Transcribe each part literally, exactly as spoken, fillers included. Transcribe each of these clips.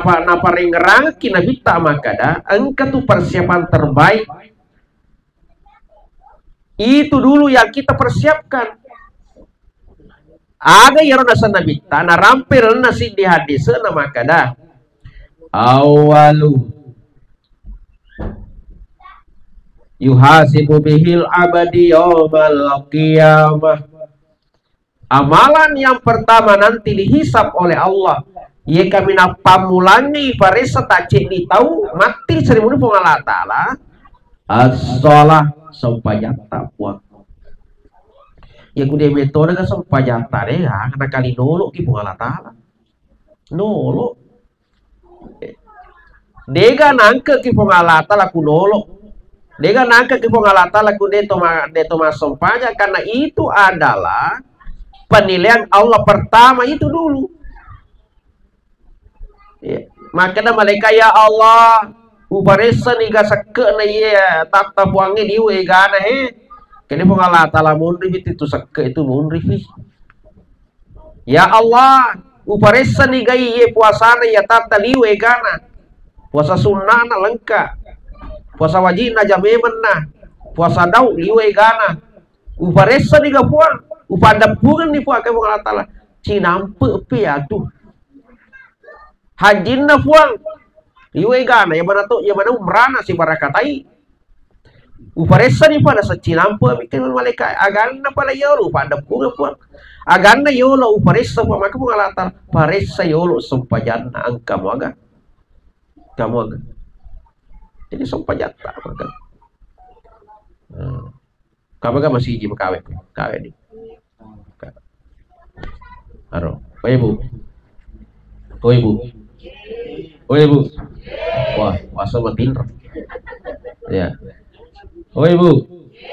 pa-, naparengerangki Nabitta makkada, engka tu persiapan terbaik. Itu dulu yang kita persiapkan. Aga iyaro naseng Nabitta, narampe lalenna siddi hadis na makkada, "Awwalu yuhasibu bihil abadi yaumal qiyamah." Amalan yang pertama nanti dihisab oleh Allah. Iye kaminang pammulangngi paressa tacceddi tau matti serimunni Puang Allah Ta'ala. As-shalah, sempajatta, Puang. Iya ku de metona ga sempajatta de, ah, nakali noloki Puang Allah Ta'ala. Nolo. Dega nangkeki Puang Allah Ta'ala ku nolo. Dega nangkeki Puang Allah Ta'ala ku de to ma-, de to massempajang, karena itu adalah penilaian Allah pertama itu dulu. Iya. Makkeda malaikat, "Ya Allah, uparessani ga sekke'na iye tatta Puangnge liwe egana he." Kene Puang Allah Ta'ala, "Munrifi tu sekke itu, munrifi." "Ya Allah, uparessani ga iye puasana iya tatta liwe egana. Puasa sunnana lengka. Puasa wajibna jamemenna. Puasa dau liwe egana. Uparessani ga Puang. Upaddeppungenni Puang," ke Puang Allah Ta'ala. Cinampe pi atu. Hajinna Puang. Liwe egana, iya mana to, iya mana umrana sibarakatai. Uparessani pada secci lampu mikir malaika, aganna pada yolo, pada punga Puang. Aganna yolo, uparessa Puang, maka Puang Allah Ta'ala, paressa yolo sempajanna engka muaga. Kamu aga. Jadi sempajatta maka. Nah. Kamu kan masih izin kawe, kawe ni. Aro, oh ibu, oh ibu, oh ibu. Wah, masa matinro. Ya. Oh ibu.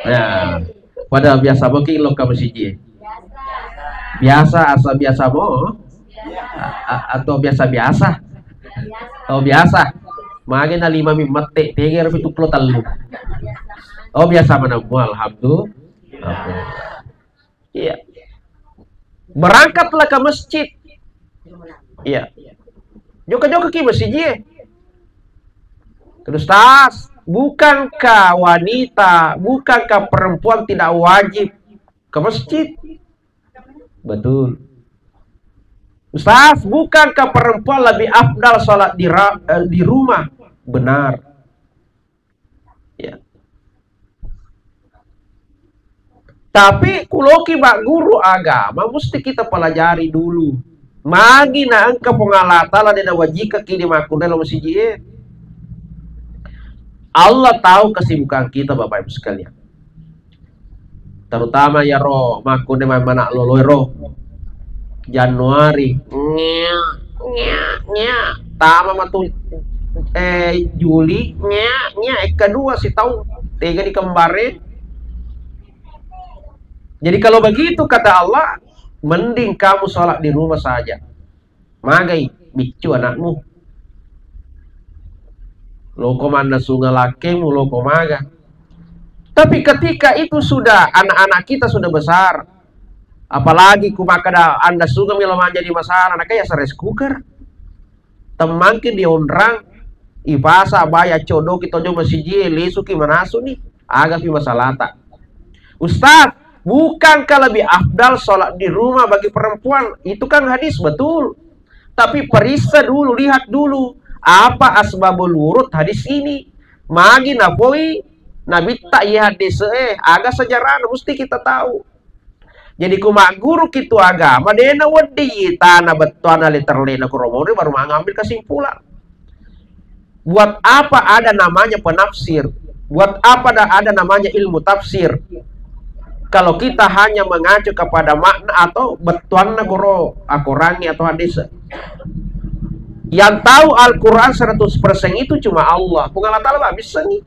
Ya. Pada biasa mungkin lo kamu siji. Biasa, asa biasa mo. A-, a-, atau biasa-biasa. Oh biasa. Mage na lima mi mette, tege rapi tuklo tellu. Oh biasa mana, alhamdulillah. Iya. Berangkatlah ke masjid. Iya. Jokka-jokka ki masjid, iya. Ustaz, bukankah wanita, bukankah perempuan tidak wajib ke masjid? Betul. Ustaz, bukankah perempuan lebih afdal sholat di ra-, eh, di rumah? Benar. Ya. Tapi kuloki, Pak, guru agama mesti kita pelajari dulu. Magi na engka Puang Allah Ta'ala de nawajikaki di makkunrai lo masiji e. Allah tahu kesibukan kita, Bapak Ibu sekalian. Terutama iyaro makkunrai mana loloero. Januari, nya, nya, nya. Tama matu, eh, Juli, nya, nya. Eh, kedua sitaung, tega dikembare. Jadi kalau begitu kata Allah, mending kamu sholat di rumah saja. Magai biccu anakmu. Loko mannasunga lakkemu, loko maga. Tapi ketika itu sudah, anak-anak kita sudah besar, apalagi ku makkeda annasungami lo manjadi masalah, nakaya rice cooker. Temmangki dionrang, ipasa baya codoki tojo masiji, lisuki manasuni, agapi masalata. Ustaz, bukankah lebih afdal sholat di rumah bagi perempuan? Itu kan hadis betul. Tapi periksa dulu, lihat dulu apa asbabul wurud hadis ini. Magi napoi Nabitta iya hadis e, aga sejarahnya mesti kita tahu. Jadi ku magguru kitu agama, dena wedding tana bettuanna le terlena ku romori baru mengambil kesimpulan. Buat apa ada namanya penafsir? Buat apa ada, ada namanya ilmu tafsir? Kalau kita hanya mengacu kepada makna atau bettuanna goro akorangi atau hadis. Yang tahu Al-Quran seratus persen itu cuma Allah. Bukan Allah Ta'ala, Pak, bisa nih.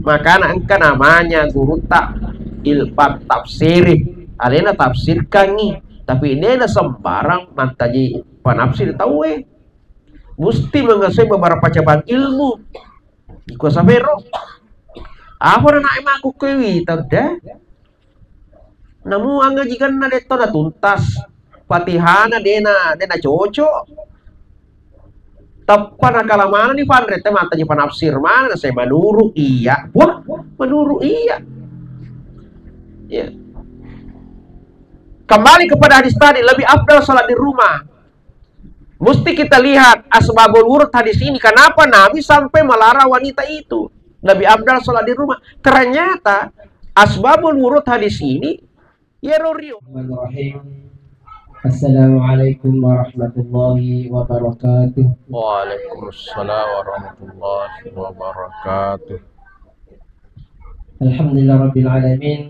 Makana engka namanya gurutta ilpat tafsiri. Alena tafsirkangi. Tapi dena sembarang mantaji penafsir tauwe. Musti menguasai beberapa cabang ilmu. Iko sapero. Apa na naik maku kue wita deh. Namu angajikanna detto na tuntas. Fatihana dena, dena cocok. Teppa nakala manenni fanre, te mataji panafsir maneng, saya menurut iya. Wah, menurut iya. Ya. Kembali kepada hadis tadi, lebih afdal salat di rumah. Mesti kita lihat asbabul wurud hadis ini. Kenapa Nabi sampai melarang wanita itu? Lebih afdal salat di rumah. Ternyata asbabul wurud hadis ini, ya, Rorio. Bismillahirrahmanirrahim. Assalamualaikum warahmatullahi wabarakatuh. Waalaikumsalam warahmatullahi wabarakatuh. Alhamdulillah Rabbil Alamin.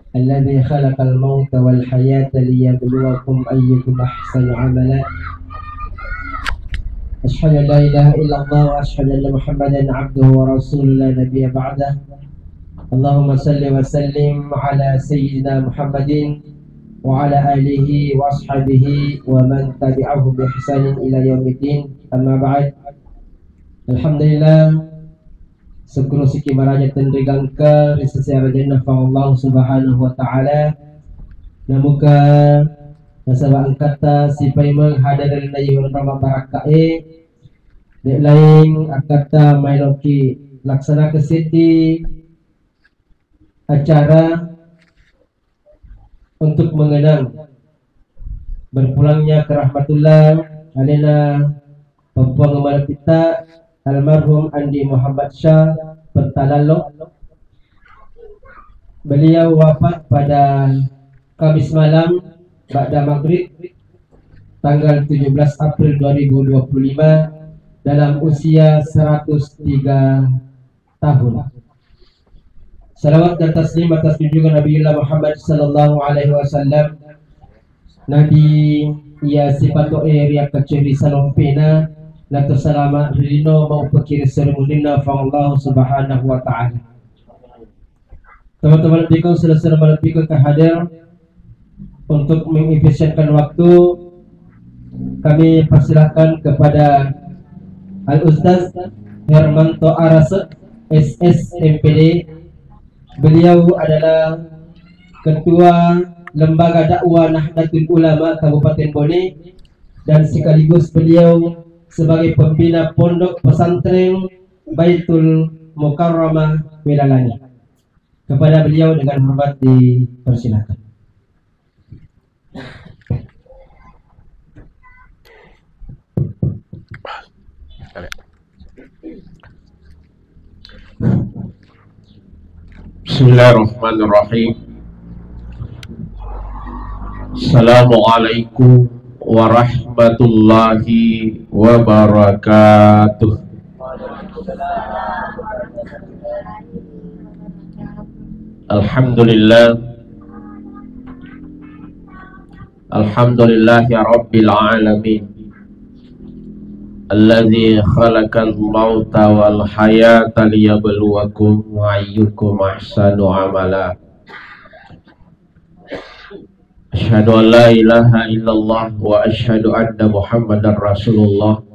الذي خلق الموت والحياة ليبلوكم أيكم أحسن عملا. أشهد أن لا إله إلا الله وأشهد أن محمدا عبده ورسوله لا نبي بعده. اللهم صل وسلم على سيدنا محمد وعلى آله وأصحابه ومن تبعهم بإحسان إلى يوم الدين. أما بعد. Alhamdulillah, Sukkurusiki maraja tenri gangka ri sese arajanna Puang Allah Subhanahu wa Ta'ala. Namuka nasaba engkatta sipaimeng hadir ri laing onrong mabbarakka'e, de' laing akkatta maeloki laksanakeng seddi acara untuk mengenang berpulangnya ke rahmatullah alena Papua Malapita, almarhum Andi Muhammad Shah Pentalallo. Beliau wafat pada Kamis malam, ba'da maghrib, tanggal tujuh belas April dua ribu dua puluh lima, dalam usia seratus tiga tahun. Salawat dan taslim atas junjungan Nabiullah Muhammad sallallahu alaihi wasallam. Nabi iya sipato'e riakkaccuri salompena, nato salama ri lino maupekki ri seri muninna Puang Allah Subhanahu wa Ta'ala. Teman-teman lebbiku, saudara-saudara lebbiku ke hadir, untuk mengefisienkan waktu, kami persilakan kepada Al Ustaz Hermanto Arase, S S, M P D. Beliau adalah Ketua Lembaga Dakwah Nahdlatul Ulama Kabupaten Bone dan sekaligus beliau sebagai pembina Pondok Pesantren Baitul Mukarramah Welalani. Kepada beliau dengan hormat dipersilakan. Bismillahirrahmanirrahim. Assalamualaikum warahmatullahi wabarakatuh. Alhamdulillah. Alhamdulillahi rabbil alamin. Alladzi khalaqal mauta wal hayata liyabluwakum ayyukum ahsanu amala. Asyhadu an la ilaha illallah wa asyhadu anna Muhammadar Rasulullah.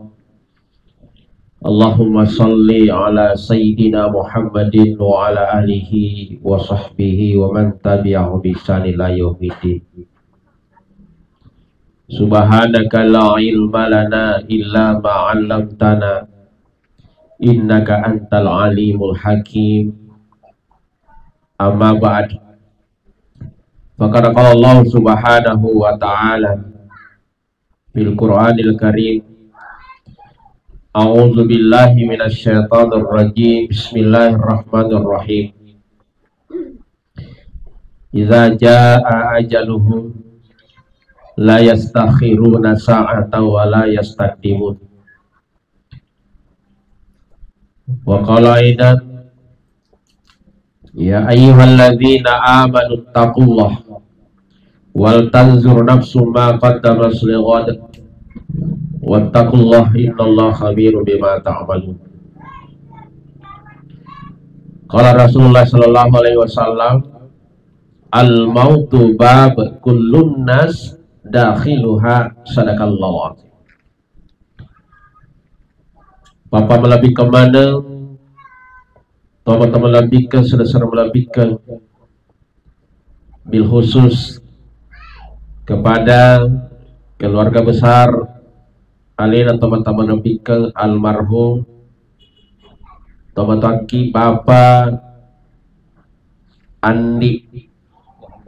Allahumma salli ala Sayyidina Muhammadin wa ala alihi wa sahbihi wa man tabi'ahu bi ihsan ila yaumiddin. Subhanaka la ilma lana illa ma 'allamtana, innaka antal alimul hakim. Amma ba'd. Faqad qala Allah Subhanahu wa Ta'ala fil Qur'anil Karim, a'udzu billahi minasy syaithanir rajim. Bismillahirrahmanirrahim. Idza jaa ajaluhum la yastakhiruna sa'atan wa la yastaqdimun. Wa qala aidan, ya ayyuhalladzina amanu taqullaha wal tanzur nafsum ma qaddamat lighad wattaqullaha innallaha khabirum bima ta'malun. Qala Rasulullah sallallahu alaihi wasallam, al mautu bab kullun nas dakhiluha. Sadaqallahu azim. Papa malebbikeng maneng, tomatoa malebbikeng, sedesser malebbikeng, bil khusus kepada keluarga besar alena tomatoa manebbikkeng almarhum tomatoakki Bapa Andi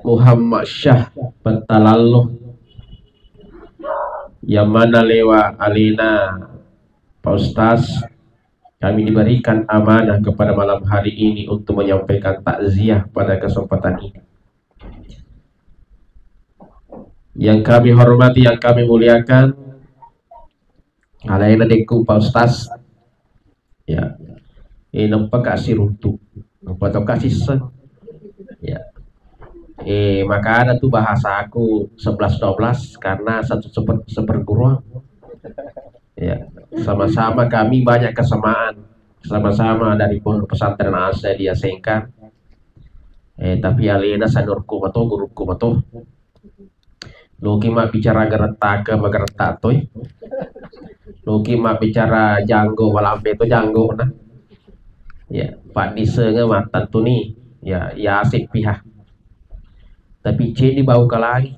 Muhammad Syah Pettalallo, yang mana lewat alena Pak Ustaz, kami diberikan amanah kepada malam hari ini untuk menyampaikan takziah pada kesempatan ini. Yang kami hormati, yang kami muliakan, alena dekku Pak Ustaz. Ya. Eh, nampa ka siruntu. Nampa to ka sisseng. Ya. Eh, maka ada tuh bahasaku sebelas dua belas karena satu seper-, seperguruan. Ya, sama-sama kami banyak kesamaan. Sama-sama dari Pondok Pesantren Al-Azhar di Asengka. Eh, tapi alena sanurku mato, gurukku mato. Loki mabbicara gerettake, mageretta toi. Loki mabbicara janggo, malampe to janggo na. Ya, paddisenge mattantuni. Ya, ya asik piha. Tapi ceddi bau kalai.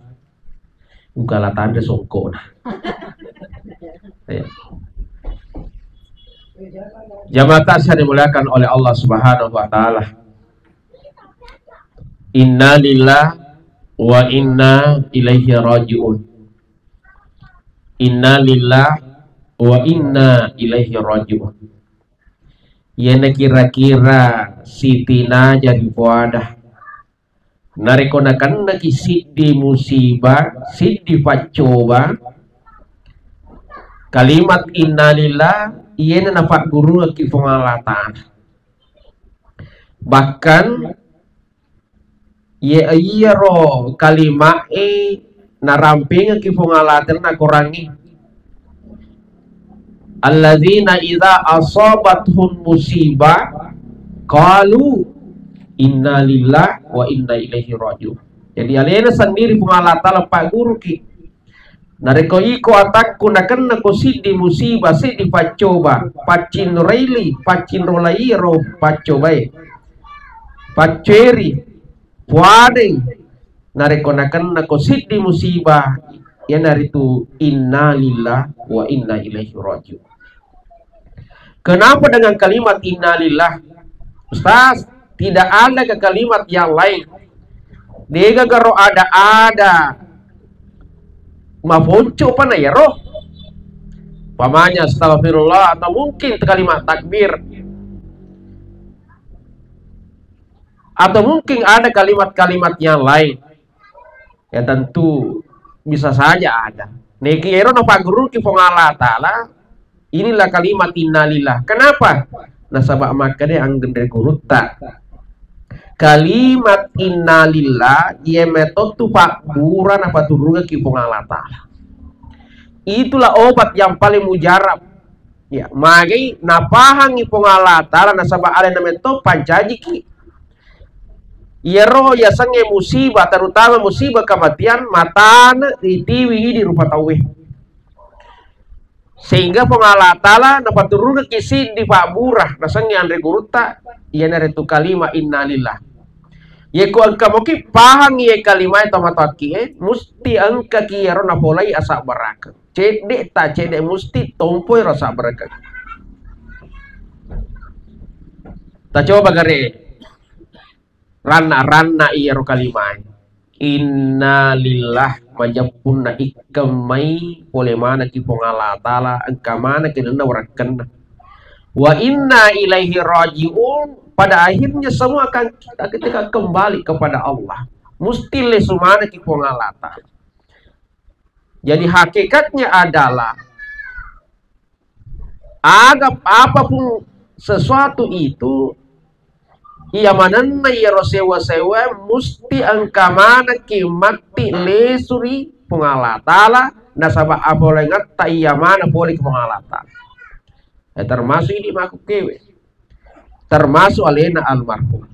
Ugala tanre songkona. Ya. Jamaah tasyah dimuliakan oleh Allah Subhanahu wa Ta'ala. Innalillah wa inna ilaihi raji'un. Innalillah wa inna ilaihi raji'un. Iyana kira-kira sitinaja ripoada. Narekko nakennaki siddi musibah, siddi paccoba, kalimat innalillah, iyena napaggurungekki Puang Allah Ta'ala. Bahkan, ye-, iyaro kalimat e narampengekki Puang Allah Ta'ala nakorangngi, "Alladzina idza asabathum musibah qalu inna lillah wa inna ilaihi raji'un." Jadi alena sendiri Puang Allah Ta'ala pagguruki. Narekko iko atakku nakennako siddi musibah, siddi paccoba, paccinroili, paccinrolai ro paccobae. Pacceri, puadai, narekko nakennako siddi musibah, iyanaritu inna lillah wa inna ilaihi raji'un. Kenapa dengan kalimat innalillah? Ustaz, tidak ada ke kalimat yang lain. Degagaro ada-ada maponco pa na yaro. Pamanya astagfirullah atau mungkin kalimat takbir. Atau mungkin ada kalimat-kalimat yang lain. Ya tentu bisa saja ada. Neki ero napagguruki Puang Allah Ta'ala, inilah kalimat innalillah. Kenapa? Nasaba makkeda anggere gurutta. Kalimat innalillah, iya metottu pabbura napaturungekki Puang Allah Ta'ala. Itulah obat yang paling mujarab. Ya, magai napahangi Puang Allah Ta'ala nasaba alena metto pancajiki. Iyaro yasengnge musibah, terutama musibah kematian, matana ritiwi idi rupa tauwe. Sehingga Puang Allah Ta'ala napaturungekki siddi pabbura, nasengnge anre gurutta, iyanaritu kalima innalillah. Yeko engka moki pahang iye kalimae tomatoakki e, musti engkaki iyaro napolai asabbarakeng. Cedde ta cedde musti tompoi ro sabbarakeng. Tacoba gare ranna-ranna iyaro kalimae. Innalillah, majeppunna ikkeng mai pole manekki Puang Allah Ta'ala, engka manekki nenna warekkenna. Wa inna ilaihi raji'un, pada akhirnya semua akan kita, kita akan kembali kepada Allah. Musti lesu manekki Puang Allah Ta'ala. Jadi hakikatnya adalah aga, apapun sesuatu itu, iya manenna iyaro sewa-sewa musti engka manekki matti lesu ri Puang Allah Ta'ala, nasaba apolengetta iya maneng pole ki Puang Allah Ta'ala. Eh, termasuk ini makku kewe. Termasuk alena almarhum.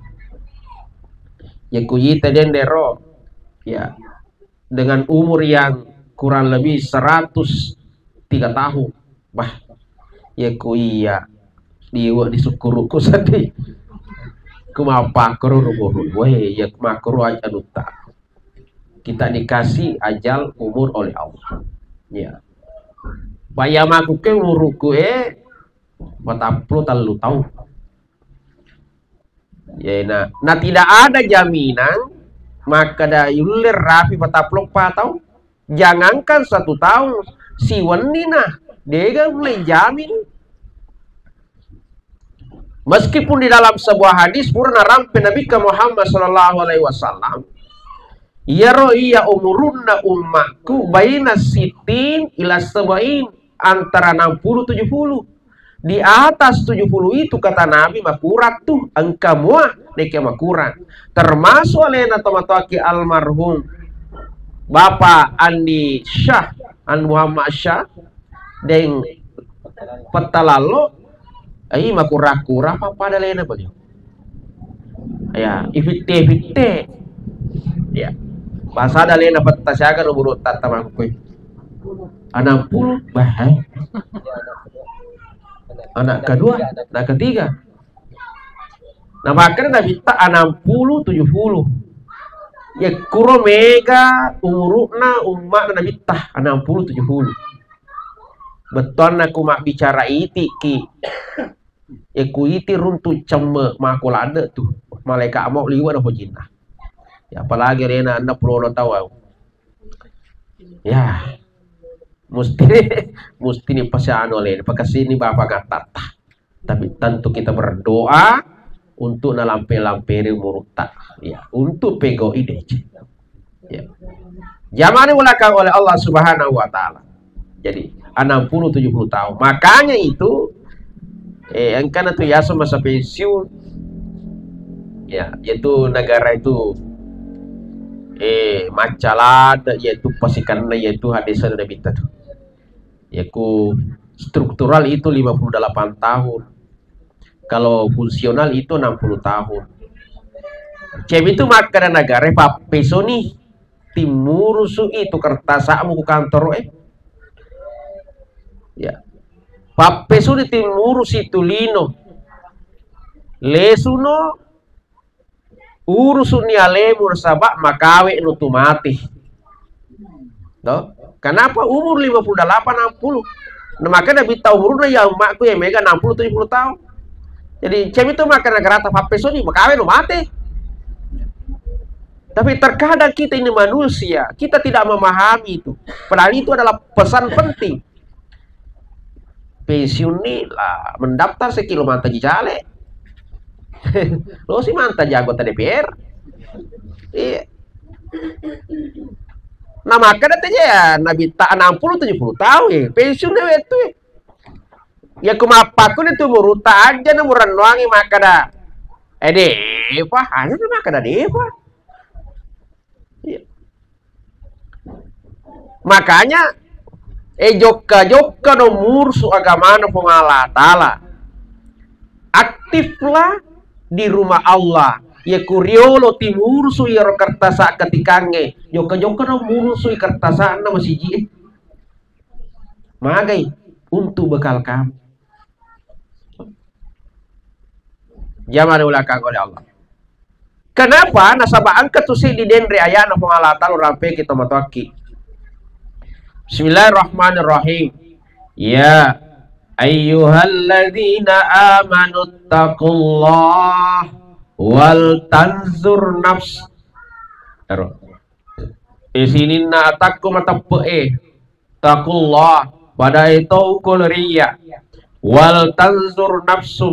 Ya kujita dendero. Ya. Dengan umur yang kurang lebih seratus tiga tahun. Bah, ya ku iya, diwe disukkuruku sedih. Ku mapakkoro rubo-rubo, eh, ya makkoro aja anutta. Kita dikasih ajal umur oleh Allah. Ya. Bayamaku ke umuruku e patappulo tellu taung. Ya, na, na tidak ada jaminan makkeda yulle rapi patappulo pa taung. Jangankan satu taung, siwenni na, dega mulai jamin. Meskipun di dalam sebuah hadis pura narampe Nabi Muhammad sallallahu alaihi wasallam, iyaro iya umurunna ummakku baina sittin ila sab'in, antara enam puluh tujuh puluh. Di atas tujuh puluh itu, kata Nabi, makurang tu, engka mua, neke makurang. Termasuk alena tomatoaki almarhum Bapak Andi Syah, Andi Muhammad Syah, deng Pettalallo, ai makurang-kurang apa pada alena beliau. Ya, ifitte-fitte. Ya. Pasada alena petta siaga nomor tatta makkoi. Enam puluh, bah, eh. Anak kedua, anak ketiga. Nah, makanya Nabitta enam puluh, tujuh puluh. Ya, kuro mega umuruna umma Nabitta enam puluh, tujuh puluh. Bettuanna ku mabbicara itiki. Ya, ku iti runtu cemme mako ladde tu. Malaika mau liwa na hojinna. Ya, apalagi rena enam puluh tahu. Ya. Musti, musti ni pasiano le, pakasini bapa gattatta. Tapi tentu kita berdoa untuk nalampe-lamperi umurutta. Ya, untuk pegoi deceng. Ya. Jamani ulakang oleh Allah Subhanahu wa Ta'ala. Jadi, enam puluh tujuh puluh tahun. Makanya itu, eh, engkana tu yaseng masa pensiun. Ya, yaitu negara itu, eh, macalat, yaitu pasikanna, yaitu hadis Nabi itu. Yaku struktural itu lima puluh delapan tahun. Kalau fungsional itu enam puluh tahun. Cemi itu makkeda negara pappesoni timmurusu itu kertasamu ku kantor eh. Ya. Pappesoni timmurusi tu lino. Lesuno Urusu ni alemu nasaba makawe nu tu mati. To? Kenapa umur lima puluh delapan, enam puluh? Nah, makanya Nabitta umurna ya ummakku ya mega enam puluh tujuh puluh tahun. Jadi, cemi tu maka negara ta pappesoni makawe nu mati. Tapi terkadang kita ini manusia, kita tidak memahami itu. Padahal itu adalah pesan penting. Pensiun ni lah mendaftar sekilo mantaji caleg. Lo si mantaji anggota D P R. Iya. Nah, maka datanya ya Nabitta enam puluh tujuh puluh tahun ya, pensiun deh itu ya. Ya kumappaku ni tu muruta aja na murennuangi makkada. Eh, depa, anu na makkada depa. Iya. Makanya, eh, jokka-jokka no murusu agamana Puang Allah Ta'ala. Aktiflah di rumah Allah. Ya kuriolo timurusu iyaro kertasa ketikangnge. Jokka-jokka no murusu kertasana masiji. Magai untuk bekal kamu. Jamaah dimuliakan oleh Allah. Kenapa? Nasaba engka tu siddi denre ayana Puang Allah Ta'ala rampeki tomatoakki. Bismillahirrahmanirrahim. Ya ayyuhalladzina amanu taqullaha wal tanzur nafs. Ero. Eh, sininna atakku mateppe'e. Taqullaha, pada eto ukoloriya. Wal tanzur nafsum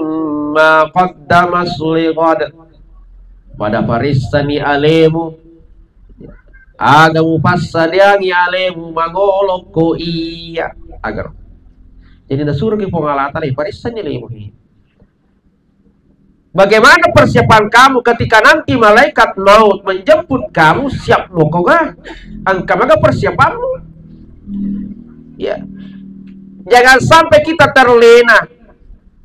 ma qaddamat lighad. Pada parissani alemu. Aga mupassadiangi alemu mangolokko iya. Agar. Jadi nasuroki Puang Allah Ta'ala, parissani alemu. Bagaimana persiapan kamu ketika nanti malaikat maut menjemput kamu? Siap mokoga? Engka maga persiapanmu? Ya. Jangan sampai kita terlena.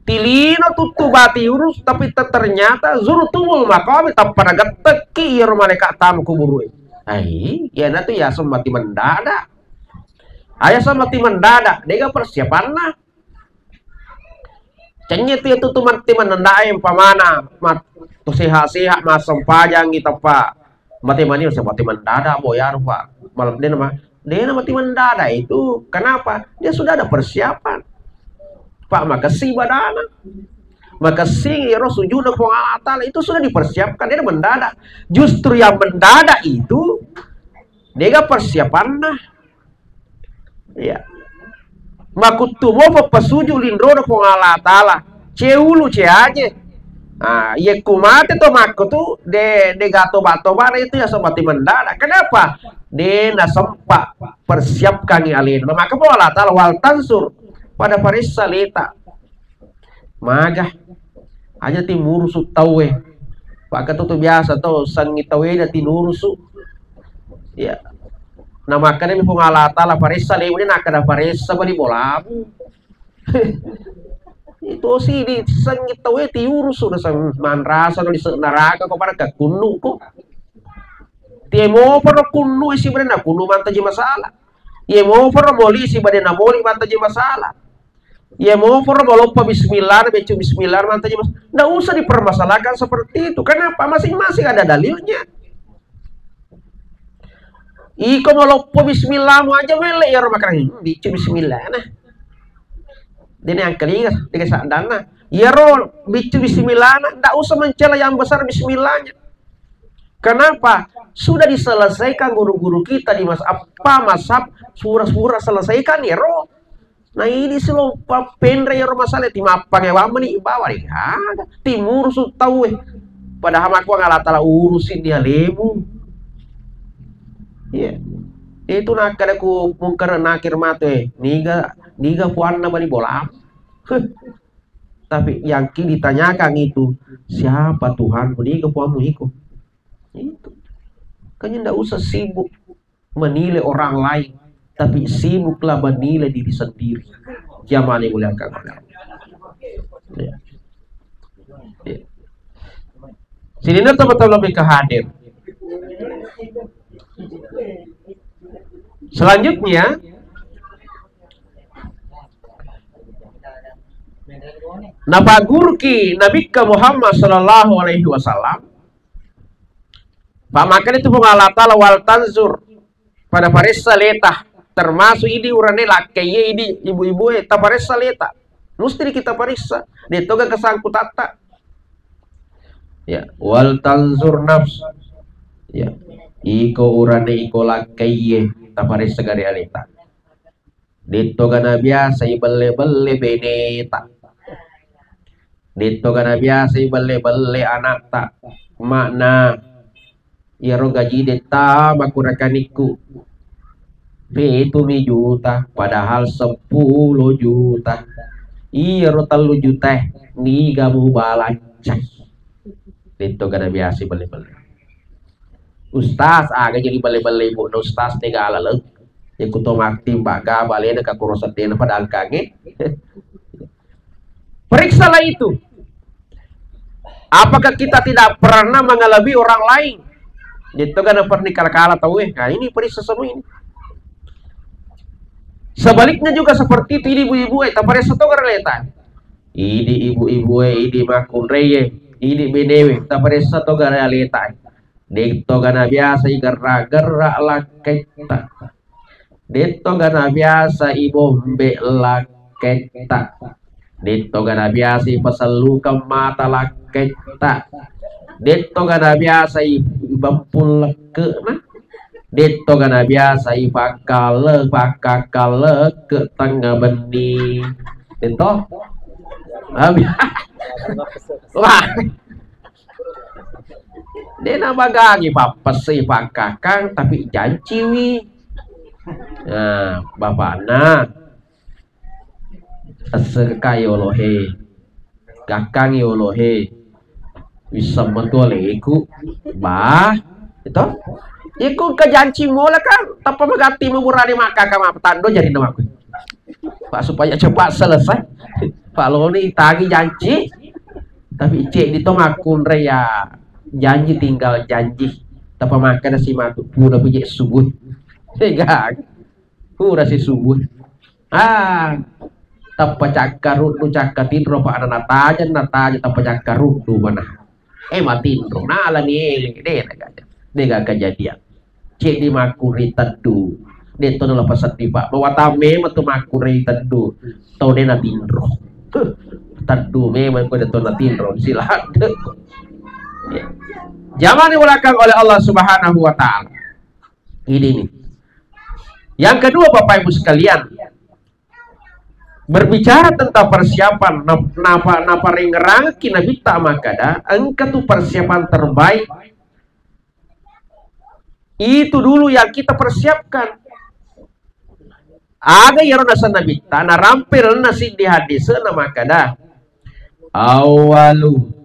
Tilino tuttu bati urus, tapi te-, ternyata zurtumul maqabir, tappa nagettekki iyaro malaikat tamu kuburu. Ai, iyanatu yaseng mati mendadak. Ayaseng mati mendadak, dega persiapanna. Cenye tu, itu tu mati menendae umpamana, mat-, tu sehat-sehat, massempajangi teppa. Mati mani, mati mendadak, bo, ya, rupa. Malam dia nama, Dena mati mendadak itu. Kenapa? Dia sudah ada persiapan. Pak, makessing ibadana. Makessing iyaro sujud ke Puang Allah Ta'ala itu sudah dipersiapkan, dia mendadak. Justru yang mendadak itu dega persiapanna. Iya. Makuttu mo peppasuju linrona Puang Allah Ta'ala. Ce ulu, ce aje. Ah, iya ku mate to makko tu de de gato bato bare itu ya sempat mendadak. Kenapa? De nasempa persiapkan alena. Maka Puang Allah Ta'ala wal tansur pada paressa leta. Maga. Aja timurusu tauwe. Pakka tu biasa to sangi tauwe da tinurusu. Ya. Nah, makanya mi Puang Allah Ta'ala paressa lewu ni, nakada paressa bali bolamu. Itu si di sangi tauwe tiurusu na sang manrasa no di se-, neraka ko pada kunnu ko. Tiemo poro kunnu isi bade na kunnu mantaji masalah. Iye mo poro moli isi bade na moli mantaji masalah. Iya mo poro maloppo bismillah, beccu bismillah, mantaji mas-, ndak usah dipermasalahkan seperti itu. Kenapa? Masing-masing ada dalilnya. Iko maloppo bismillah mu aja mele iyaro makarang, hmm, beccu bismillah nah. Dene angkelinga deke saddanna. Iyaro beccu bismillah nah, ndak usah mencela yang besar bismillahnya. Kenapa? Sudah diselesaikan guru-guru kita di mas-, apa, mazhab, sura-sura selesaikan iyaro. Nah, ini silo pa-, penre iyaro masalah, timappange wameni bawa ri aga, timurusu tauwe. Padahal makkuang Allah Ta'ala urusi ni alemu. Iya. Itu nakkada ku Mungkar Nakir matu, eh, niga, niga puanna bali bola. Huh. Tapi yang ki ditanyakan itu, siapa Tuhanmu? Niga puanmu iko? Itu. Makanya ndak usah sibuk menilai orang lain, tapi sibuklah menilai diri sendiri. Jamaah yang dimuliakan oleh Allah. Ya. Ya. Sini teman-teman lebih ke hadir. Selanjutnya, napagguruki Nabikka Muhammad sallallahu alaihi wasallam, pammakkani tu Puang Allah Ta'ala, "Wal tanzur," pada paressa leta, termasuk idi urane lakkaiye, idi ibu-ibu e, taparessa leta. Mesti kita paressa, de toga kesangkutatta. Ya, "Wal tanzur nafs." Ya, iko urane, iko lakkaiye, taparessa gare aleta. Detto gana biasa ibelle-belle beneta. Detto gana biasa ibelle-belle anakta. Makna, iyaro gaji detta makurakanikku. Pitu mi juta, padahal seppulo juta. Iyaro tellu juta e, niga mubalacca. Detto gana biasa ibelle-belle. Ustaz, aga jadi belle-belle ibu na ustaz tega laleng. Iku to mati mbak ga balena ka kuro sedena pada angkange. Periksalah itu. Apakah kita tidak pernah mengalami orang lain? Itu kan pernah kala-kala tahu eh. Nah, ini periksa semua ini. Sebaliknya juga seperti itu, ini ibu-ibu eh, taparessa to gara leta. Idi ibu-ibu e, idi makkunrai e, idi benewe, taparessa to gara aleta. Detto gana biasa igerra-gerra lakketta. Detto gana biasa ibombe lakketta. Detto gana biasa ipasellukeng mata lakketta. Detto gana biasa i-, ibeppung lekke'na. Detto gana biasa ipakkale-, pakkakkalekke tengnga benni. Detto? Abi-, wah. De nabagangi pappessei pakkakang, tapi janciwi. Nah, bapakna. Essekai olohe. Gakkangi olohe. Wisseng metu aleku. Bah, itu. Iku kejanci mola kan, tappa magatti memurani makkaka mapatando jadi namaku. Pak, supaya cepat selesai. Pak Loni tagi janji. Tapi cek di tong aku nre ya janji tinggal janji. Tappa makkeda si matu pura pije subuh. Tega. Pura si subuh. Ah, tappa cakka ruddu, cakka tinro, pa ana natajeng, natajeng, tappa cakka ruddu mana. Eh, matinro, nalani ele, de naga, de ga kejadian. Ceddi makkuri teddu. De' to nala paseddi, Pak. Mawatang memang tu makkurei teddu. Tau de' natinro. Huh, teddu memang ko de' to natinro. Silahat. Ya. Jamaah dimuliakan oleh Allah Subhanahu wa Ta'ala. Ini nih. Yang kedua, Bapak Ibu sekalian, berbicara tentang persiapan, nap-, napa, naparengerangki Nabitta makkeda, engka tu persiapan terbaik. Itu dulu yang kita persiapkan. Aga iyaro naseng Nabitta, narampe lalenna siddi hadis, na makkeda, "Awwalu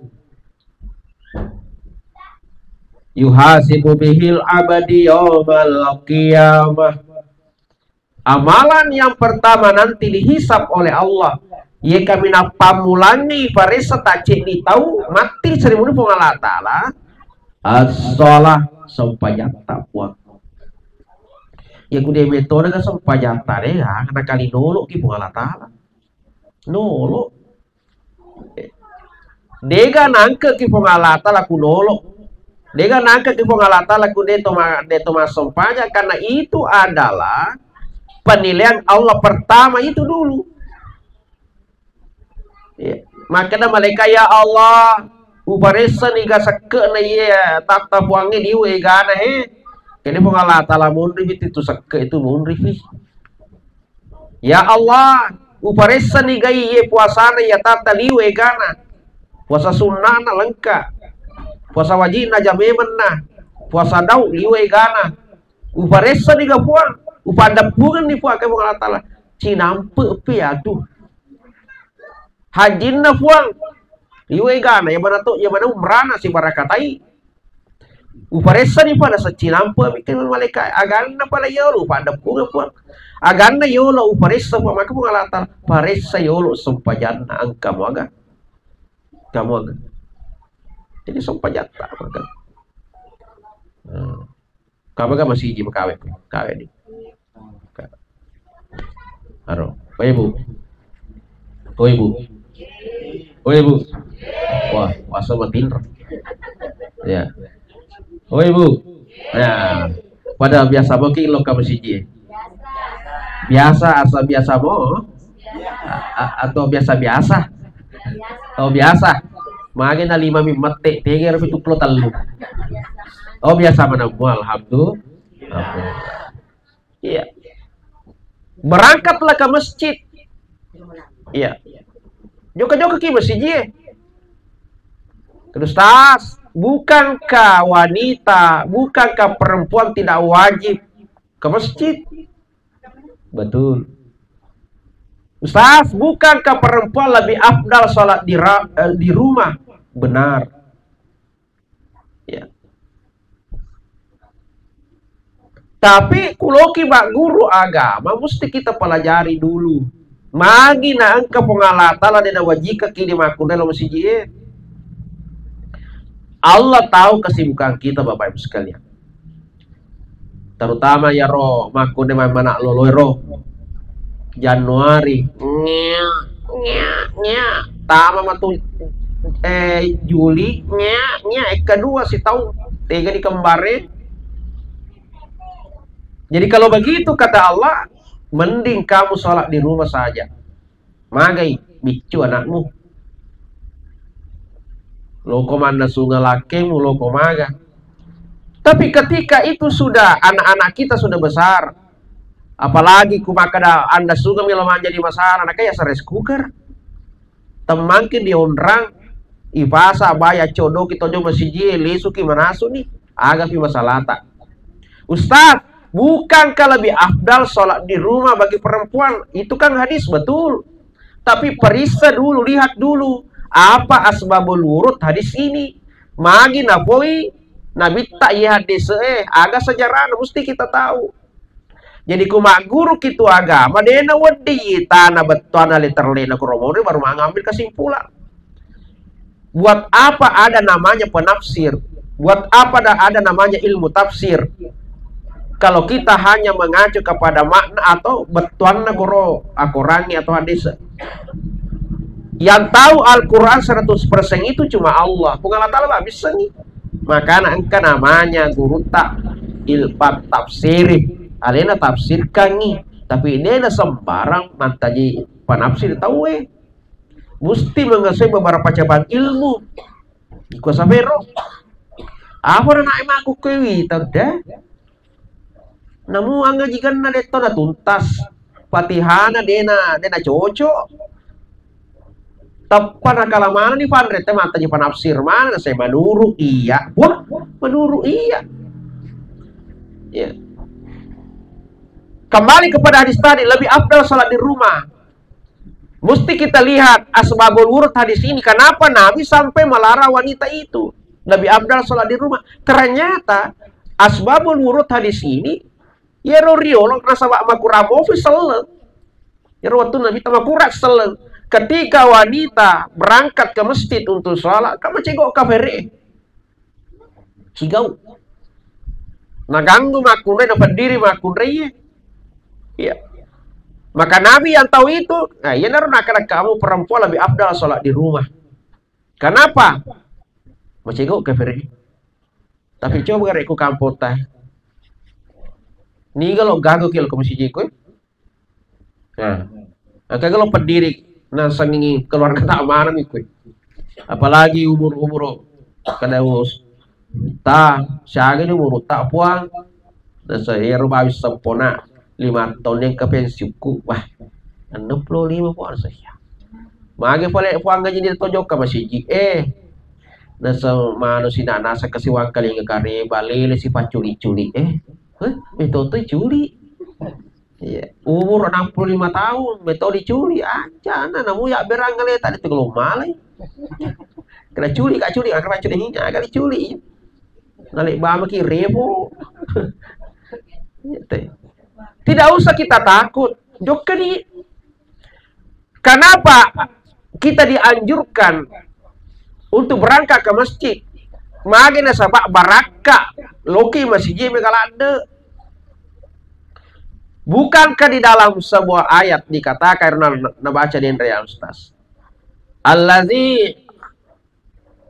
yuhasibu bihil abadi yaumal qiyamah." Amalan yang pertama nanti dihisab oleh Allah. Ye kami nappammulangi paressa taceddi tau matti serimuni Puang Allah Ta'ala. As-shalah, sempajatta, Puang. Ya kude metode ka sempajatta de, ya, kena kali nolok ki Puang Allah Ta'ala. Nolok. Dega nangke ki Puang Allah Ta'ala ku nolok. Dega nangke ki Puang Allah Ta'ala ku de to ma-, de to massempajang, karena itu adalah penilaian Allah pertama itu dulu. Iya. Makkeda malaikat, "Ya Allah, uparessani ga sekke'na iye tatta Puangnge liwe egana he." Kene Puang Allah Ta'ala munri fi tu sekke itu munri fi. "Ya Allah, uparessani ga iye puasana iya tatta liwe egana. Puasa sunnana lengka. Puasa wajibna jamemenna. Puasa dau liwe egana. Uparessani ga Puang. Upaddeppungenni Puang ke Puang Allah Ta'ala. Cinampe pi atu." Hajinna Puang. Liwe egana, ya mana to, ya mana umrana sibarakatai. Uparessani pada seccinampe mikir malaikat. Aganna pada yolo, pada Puang, Puang. Aganna yolo uparessa Puang, maka Puang Allah Ta'ala, "Paressa yolo sempajanna engka muaga." Kamu aga. Jadi sempajatta maka. Nah. Kamu kan masih iji kawe, kawe ni. Aro, oh ibu, oh ibu, oh ibu. Wah, wasa matinro. Ya, oh ibu. Ya, pada biasa mungkin lo kamu siji. Biasa, asa biasa mo. A-, a-, atau biasa-biasa. Oh, biasa. Mage na lima mi mette, tege ro pitu pulo tellu. Oh, biasa mana? Alhamdulillah. Iya. Berangkatlah ke masjid. Iya. Jokka-jokka ki masjid, ye. Ustaz, bukankah wanita, bukankah perempuan tidak wajib ke masjid? Betul. Ustaz, bukankah perempuan lebih afdal sholat di ra-, eh, di rumah? Benar. Ya. Tapi kuloki mak guru agama mesti kita pelajari dulu. Magi na engka Puang Allah Ta'ala de nawajikaki di makkunrai lo masiji e. Allah tahu kesibukan kita, Bapak Ibu sekalian. Terutama iyaro makkunrai mana lolo ero. Januari. Nya, nya, nya. Tama matu, eh, Juli. Nya, nya. Ekka dua sitaung. Tega dikembare. Jadi kalau begitu kata Allah, mending kamu sholat di rumah saja. Magai biccu anakmu. Loko mannasunga lakkemu, loko maga. Tapi ketika itu sudah, anak-anak kita sudah besar, apalagi ku makkeda anda sunga mi lo manjadi masalah, anak ya rice cooker. Temmangki dionrang, ipasa baya codoki tojo masiji, lisuki manasuni, aga pi masalata. Ustaz, bukankah lebih afdal sholat di rumah bagi perempuan? Itu kan hadis betul. Tapi periksa dulu, lihat dulu apa asbabul wurud hadis ini. Magi napoi Nabitta iye hadis e, aga sejarahnya mesti kita tahu. Jadi ku magguru ki tu agama, de nawedding tana bettuanna le terlena ku romore baru mengambil kesimpulan. Buat apa ada namanya penafsir? Buat apa da-, ada namanya ilmu tafsir? Kalau kita hanya mengacu kepada makna atau bettuanna goro akorangi atau hadis. Yang tahu Al-Quran seratus persen itu cuma Allah. Puang Allah Ta'ala babissengi. Makana engka namanya gurutta ilpat tafsiri. alena tafsirkangngi, tapi dena sembarang mantaji panafsir tauwe. Musti menguasai beberapa cabang ilmu. Iko sapero. Apa na naik maku kue wita deh. Namu angaji ganna detto na tuntas. Fatihana dena, dena cocok. Teppa nakala maneng ni panre te mantaji panafsir maneng, saya menurut iya. Wah, menurut iya. Ya. Kembali kepada hadis tadi, lebih afdal salat di rumah. Mesti kita lihat asbabul wurud hadis ini. Kenapa Nabi sampai melarang wanita itu? Lebih afdal salat di rumah. Ternyata asbabul wurud hadis ini, yero riolo nasaba makurang mofi selleng. Yero waktu Nabi tamakura selleng. Ketika wanita berangkat ke masjid untuk sholat, kamu cegok kafir. Cigau. Naganggu makkunrai, napeddiri makkunrai. Iya. Maka Nabi yang tahu itu, nah, iya naro nakana kamu perempuan lebih afdal sholat di rumah. Kenapa? Macego kafir. Tapi coba gare ku kampota. Niga lo gago ki lo ke masjid ko. Nah, engka lo peddiri nasengngi keluarga tak mana mi kue. Apalagi umur-umur kada us. Ta, siaga ni umur tak puang. Dan saya bawi sempona lima tahun yang ke pensiunku. Wah, enam puluh lima puang saya. Mage pale puang gaji dia tojok ke masjid. Eh, nasa manu si nak nasa kasiwang kali ngekareba lele si paculi-culi. Eh, eh, betul tu culi. Iya, umur enam puluh lima tahun, metode culi, aja, nah, namu ya berang ngale tadi tu kalau malai. Kena culi, kak culi, kena culi ini, kali culi. Nalik bama ki rebo. Iya, teh. Tidak usah kita takut. Jokka di Kenapa kita dianjurkan untuk berangkat ke masjid? Mage nasaba barakka loki masjid mega ladde. Bukankah di dalam sebuah ayat dikatakan, na-, nabaca denre ya Ustaz. Allazi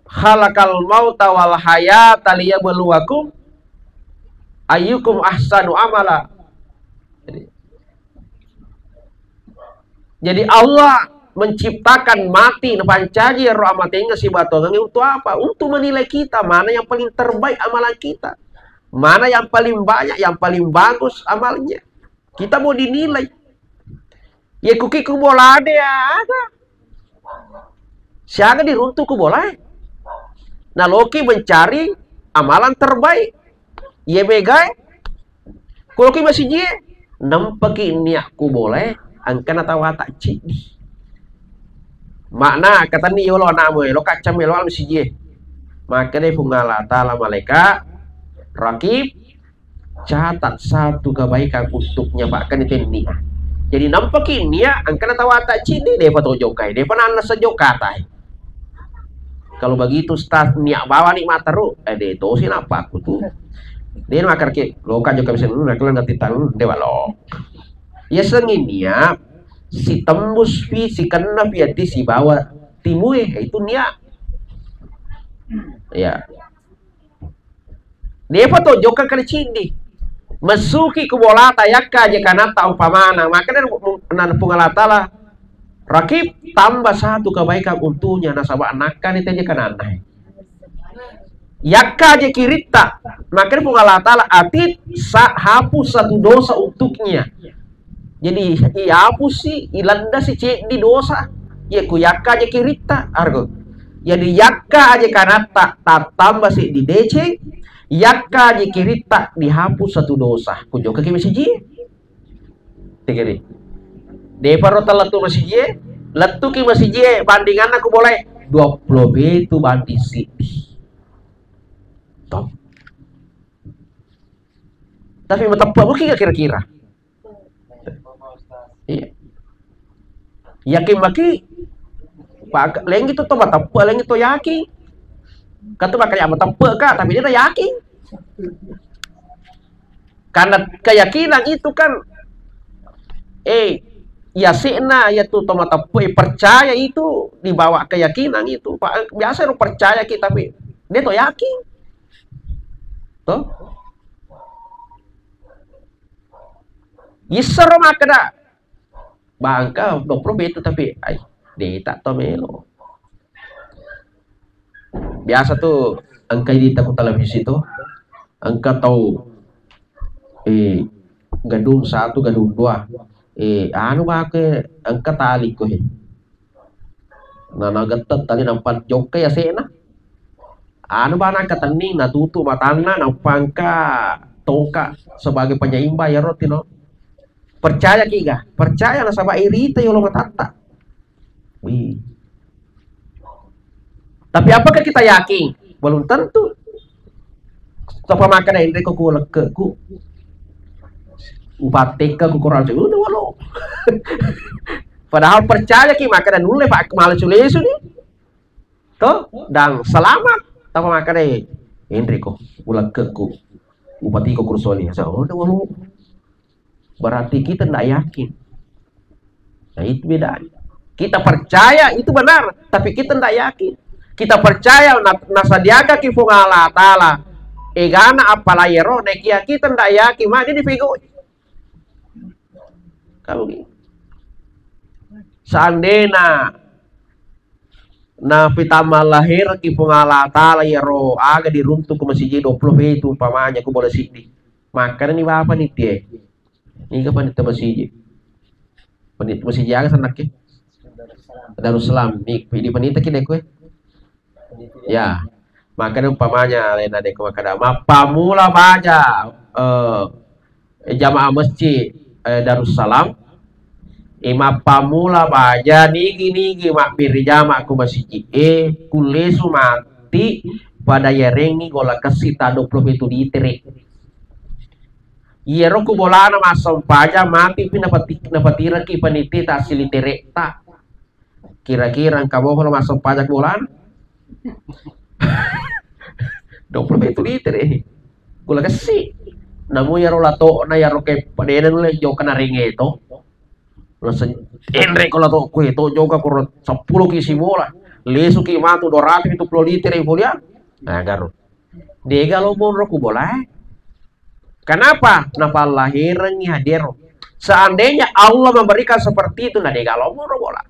khalaqal mauta wal hayata liyabluwakum ayyukum ahsanu amala. Jadi, jadi Allah menciptakan mati, napancaji ro amatengnge sibawa tongeng untuk apa? Untuk menilai kita mana yang paling terbaik amalan kita. Mana yang paling banyak, yang paling bagus amalnya. Kita mau dinilai. Ye kuki ku bolade aga. Siaga diruntu ku bolae. Naloki mencari amalan terbaik. Ye megae. Kuloki masijie. Nempaki niat ku bolae. Angkana tawata ciddi. Makna katenni yolo anakmu, lo kacang melo masijie. Makanya Puang Allah Ta'ala malaikat. Rakib. Catat satu kebaikan untuknya, bahkan itu niat. Jadi nampaki niat, angkana tawata ciddi, depa to jokai, depa nanna sejokatai. Kalau begitu Ustaz, niat bawa ni mataru, eh de tosi napa aku tu. De makarke, loka joka bisa nuna kalian nanti tangan, de walo. Ya sengi niat, si tembus pi, si kena pi ati si bawa timue, itu niat. Ya. Depa to jokka kali ciddi. Messuki ku bolata yakka je kanatta umpamana. Makanya na Puang Allah Ta'ala, rakib tambah satu kebaikan untuknya nasaba nakkani te je kananna. Yakka je kiritta. Makanya Puang Allah Ta'ala atit sa hapus satu dosa untuknya. Jadi iyapusi, ileddasi ceddi dosa. Iya ku yakka aja kiritta, argo. Jadi yakka aja kanatta, tattamba seddi deceng, yakka aja kiritta, dihapus satu dosa. Ku jokka ki masiji. Tegeri. Deparo tellettu masiji, lettuki masiji, bandinganna ku boleh dua puluh pitu banding seddi. Toh. Tapi mateppe muki kira-kira. Iya. Yakin maki, pak, lengi tu to mateppe, lengi to yakin. Katu bakal mateppe ka, tapi dia yakin. Karena keyakinan itu kan, eh, yasikna ya tu to mateppe, percaya itu dibawa keyakinan itu. Pak, biasa lu percaya ki, tapi dia to yakin. Tuh. Issero makkeda, bangka dua puluh pitu tapi, ai, deta to melo. Biasa tu engka idita ku televisi tu, engka tau, eh, gedung satu, gedung dua. Eh, anu bake engka tali ko he. Na, nagetteng tali nampa jokka ya sena. Anu bana engka tenning natutu matanna nampa engka tongka sebagai penyeimbang ya roti no. Percaya ki ga? Percaya nasaba irita yolo matatta. Wih. Tapi apakah kita yakin? Belum tentu. Sapa makkeda enre ko ku lekkeku. Upatteka ku Quran udah walau. Padahal percaya ki makkeda nulle pak malesu-lesu ni. Toh? Dan selamat. Sapa makkeda enre ko ku lekkeku. Upatiko kursuali. Udah walau. Berarti kita tidak yakin. Nah, itu bedanya. Kita percaya itu benar, tapi kita tidak yakin. Kita percaya na-, nasadiakaki Puang Allah Ta'ala egana appala yero, nekia kita tidak yakin, maka dipegoi. Kamu gitu. Seandainya na pitama lahir ki Puang Allah Ta'ala yero aga diruntuk ke masjid dua puluh itu umpamanya ku bola siddi. Makanya ni bapak nih dia. Niga panita masiji? Panita masiji aga sennakki? Darussalam. Ni, di panita ki dekku, eh? Ya. Makanya umpamanya alena dekku makkeda, mappamula baja, eh, jamaah masjid, eh, Darussalam. Eh, mappamula baja nigi-nigi mabbiri jama ku masiji. Eh, kullesu mati pada yarengi gola kessi ta dua puluh pitu litere. Iyaro ku bolana massempajang mati pi napati-, napatiraki panitia tassilitere ta. Kira-kira engka boholo massempajang bolana? Dua puluh pitu litere. Gula kessi. Namu iyaro lato'na iyaro ke padena nulle jokka naringeto. Langsung enre ko lato'ku to jokka kuro seppulo ki si bola. Lesuki matu dua ratus pitu puluh litere folian. Nah, garu. Dega lo monro ku bola, eh. Kenapa? Napallahirengngi hadero. Seandainya Allah memberikan seperti itu, na dega lo monro bola.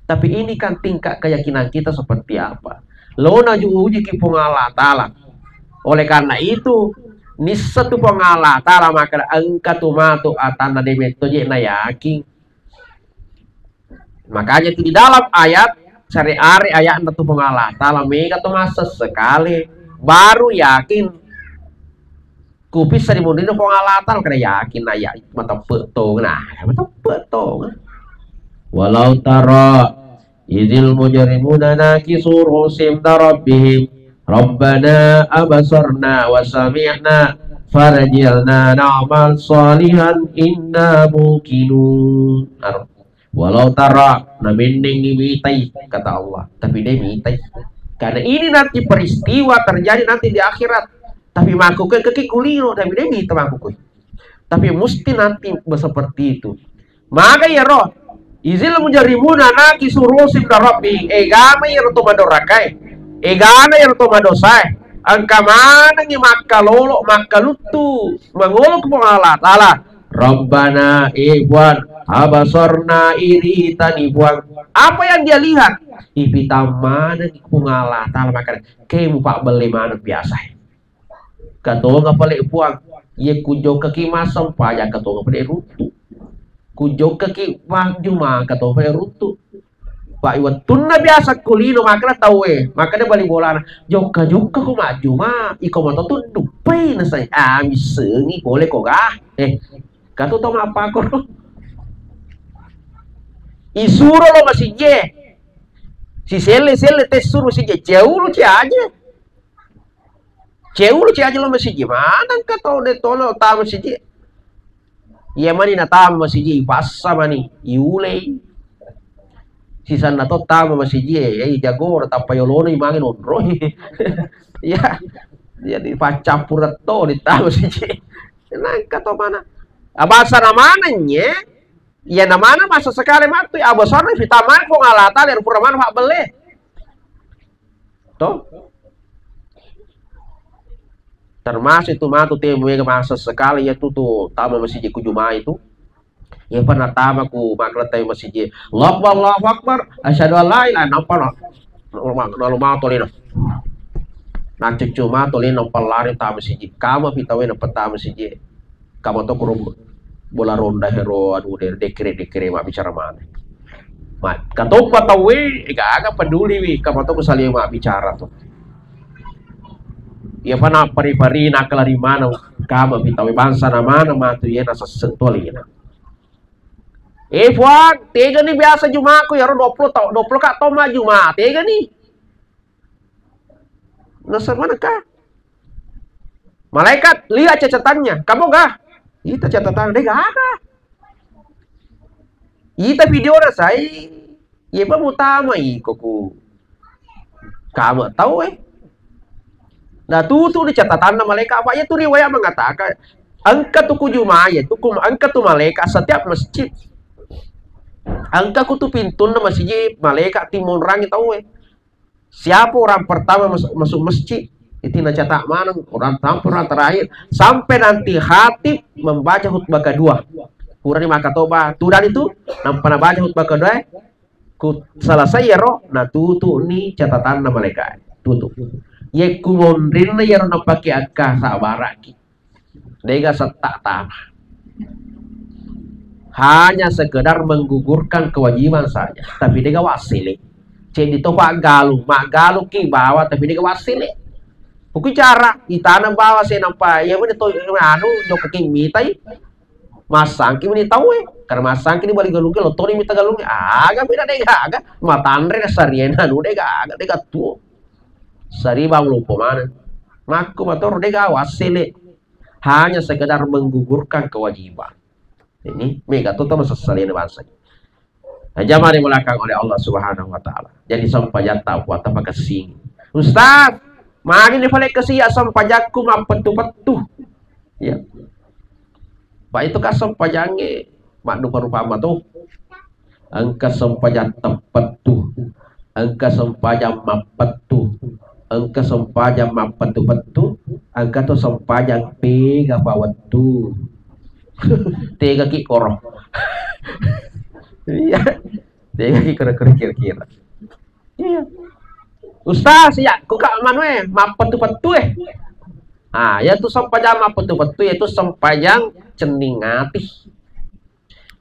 Tapi ini kan tingkat keyakinan kita seperti apa. Lo naju uji ki Puang Allah Ta'ala. Oleh karena itu, nissa tu Puang Allah Ta'ala maka engka tu matu atanna de metto je na yakin. Makanya itu di dalam ayat syariat ayat tu Puang Allah Ta'ala mega tu masa sekali baru yakin kupissa di munrina Puang Allah Ta'ala kada yakin ayat mateppe to nah mateppe to walau tara izil mujrimuna nakisu rusim darabbihim rabbana abasarna wa sami'na farjilna na'mal salihan inna muqinun. Walau tara, namennengngi mitai, kata Allah. Tapi de mitai. Karena ini nanti peristiwa terjadi nanti di akhirat. Tapi makkukue keki kulino, tapi de mita makkukue. Tapi mesti nanti seperti itu. Maka ya roh, izil mujrimuna nakisu rusim darabi. Egama ya roh to madorakae. Egana ya roh to madosae. Engka manengngi makkalolo, makkaluttu, mangolo ke Allah Ta'ala. Rabbana, eh Puang, abasarna, iritani Puang. Apa yang dia lihat? Ipitang maneng Puang Allah Ta'ala makkeda, ke mupabbelle maneng biasa. Katonga pale Puang, ye kujokkaki massempajang katonga pale runtu. Kujokkaki majjuma katonga pale runtu. Pak wettunna biasa kulino makkeda tauwe, makkeda bali bolana, jokka-jokka ko majjuma, iko moto tu duppai nasai, ah, missengi pole ko ga. Eh, Katu tau mappakoro. Isuro lo masijie. Siselle-selle tessuro masijie. Ceulu ci aje. Ceulu ci aje lo masijie. Maneng ka tau de tono ta masijie. Iya mani natama masijie, ipassa mani, iulei. Sisanna to tama masijie, eh, jago natappa yolona imange nonroi. Iya. Jadi paccappureng to ditama masijie. Nangka to mana? Abasa na maneng ye, iya na mana masa sekali matu, abasana fitama ko ngalata ler pura mana pabbelle. To? Termasuk itu matu te mega masa sekali ya tu, tu tama masijie ku juma itu. Iya pa natama ku makkalettai masiji. Allahu Akbar, Allahu Akbar, asyhadu an la ilaha, nampa na. Lalu ma tolino. Naccuccu ma tolino, pallari ta masiji. Kama pi tauwe nappa ta masiji. Kama to kuro bola ronda hero anu de-, dekere-dekere mabbicara mana. Ma, katoppa tauwe, ega aga peduli wi, kama to ku saling mabbicara to. Iya pa na pari-pari na kelari mana, kama pi tauwe bangsa na mana matu iya na sesseng tolino. Eh, Puang, tegani biasa Jumaku, yaro dua puluh tau-, dua puluh ka taung majjuma, tegani. Nasaba manengka? Malaikat, lihat catatannya. Kamu gak? Ita catatan, deh, gak ada. Ita video na sai, iya pa mutama iko ku. Kama tau, eh. Nah, tutu di catatanna malaikat, apa iya tu riwayat mengatakan, engka tu ku Juma, iya tu ku, engka tu malaikat setiap masjid. Engka ku tu pintunna masjid, malaikat timonrangi tau, eh. Siapa orang pertama mas-, masuk masjid? Itu nacatat maneng, orang pertama, orang terakhir. Sampai nanti khatib membaca khutbah kedua. Purani makkatoba, tudang itu, nampa nabaca khutbah kedua, eh. Ku selesai iyaro, natutu'ni catatanna malaika. Tutu. Yekku monrinna iyaro napake akka sabaraki. Dega setta tana. Hanya sekedar menggugurkan kewajiban saja, tapi dega wassele. Ceddi topa galung, maggalungki bawa tapi dega wassele. Pokoknya cara itana bawa se nampa iya meni to anu jokka ki mitai. Massangki meni tauwe, karena massangki di bali galungki, lottoni mita galungki, aga beda dega aga, matanre nasariena anu dega aga, dega tuo. Sariba loppo maneng. Makku matoro dega wassele. Hanya sekedar menggugurkan kewajiban. Ini mega to tama sessalena bangsa. Nah, jamaah dimuliakan oleh Allah Subhanahu wa Ta'ala. Jadi sempajatta puatta pakessing. Ustaz, magi ni fale kesiya sempajakku mappettu-pettu. Ya. Pak itu kan sempajange maddupa-rupa mato. Engka sempajang teppettu. Engka sempajang mappettu. Engka sempajang mappettu-pettu. Engka to sempajang pega pa wettu. Tega ki koro. Iya. Tega ki koro-koro kira-kira. Iya. Ustaz, ya, ku ka manue, mappettu-pettu, eh. Ah, ya tu sempajang mappettu-pettu, ya tu sempajang cenning ati.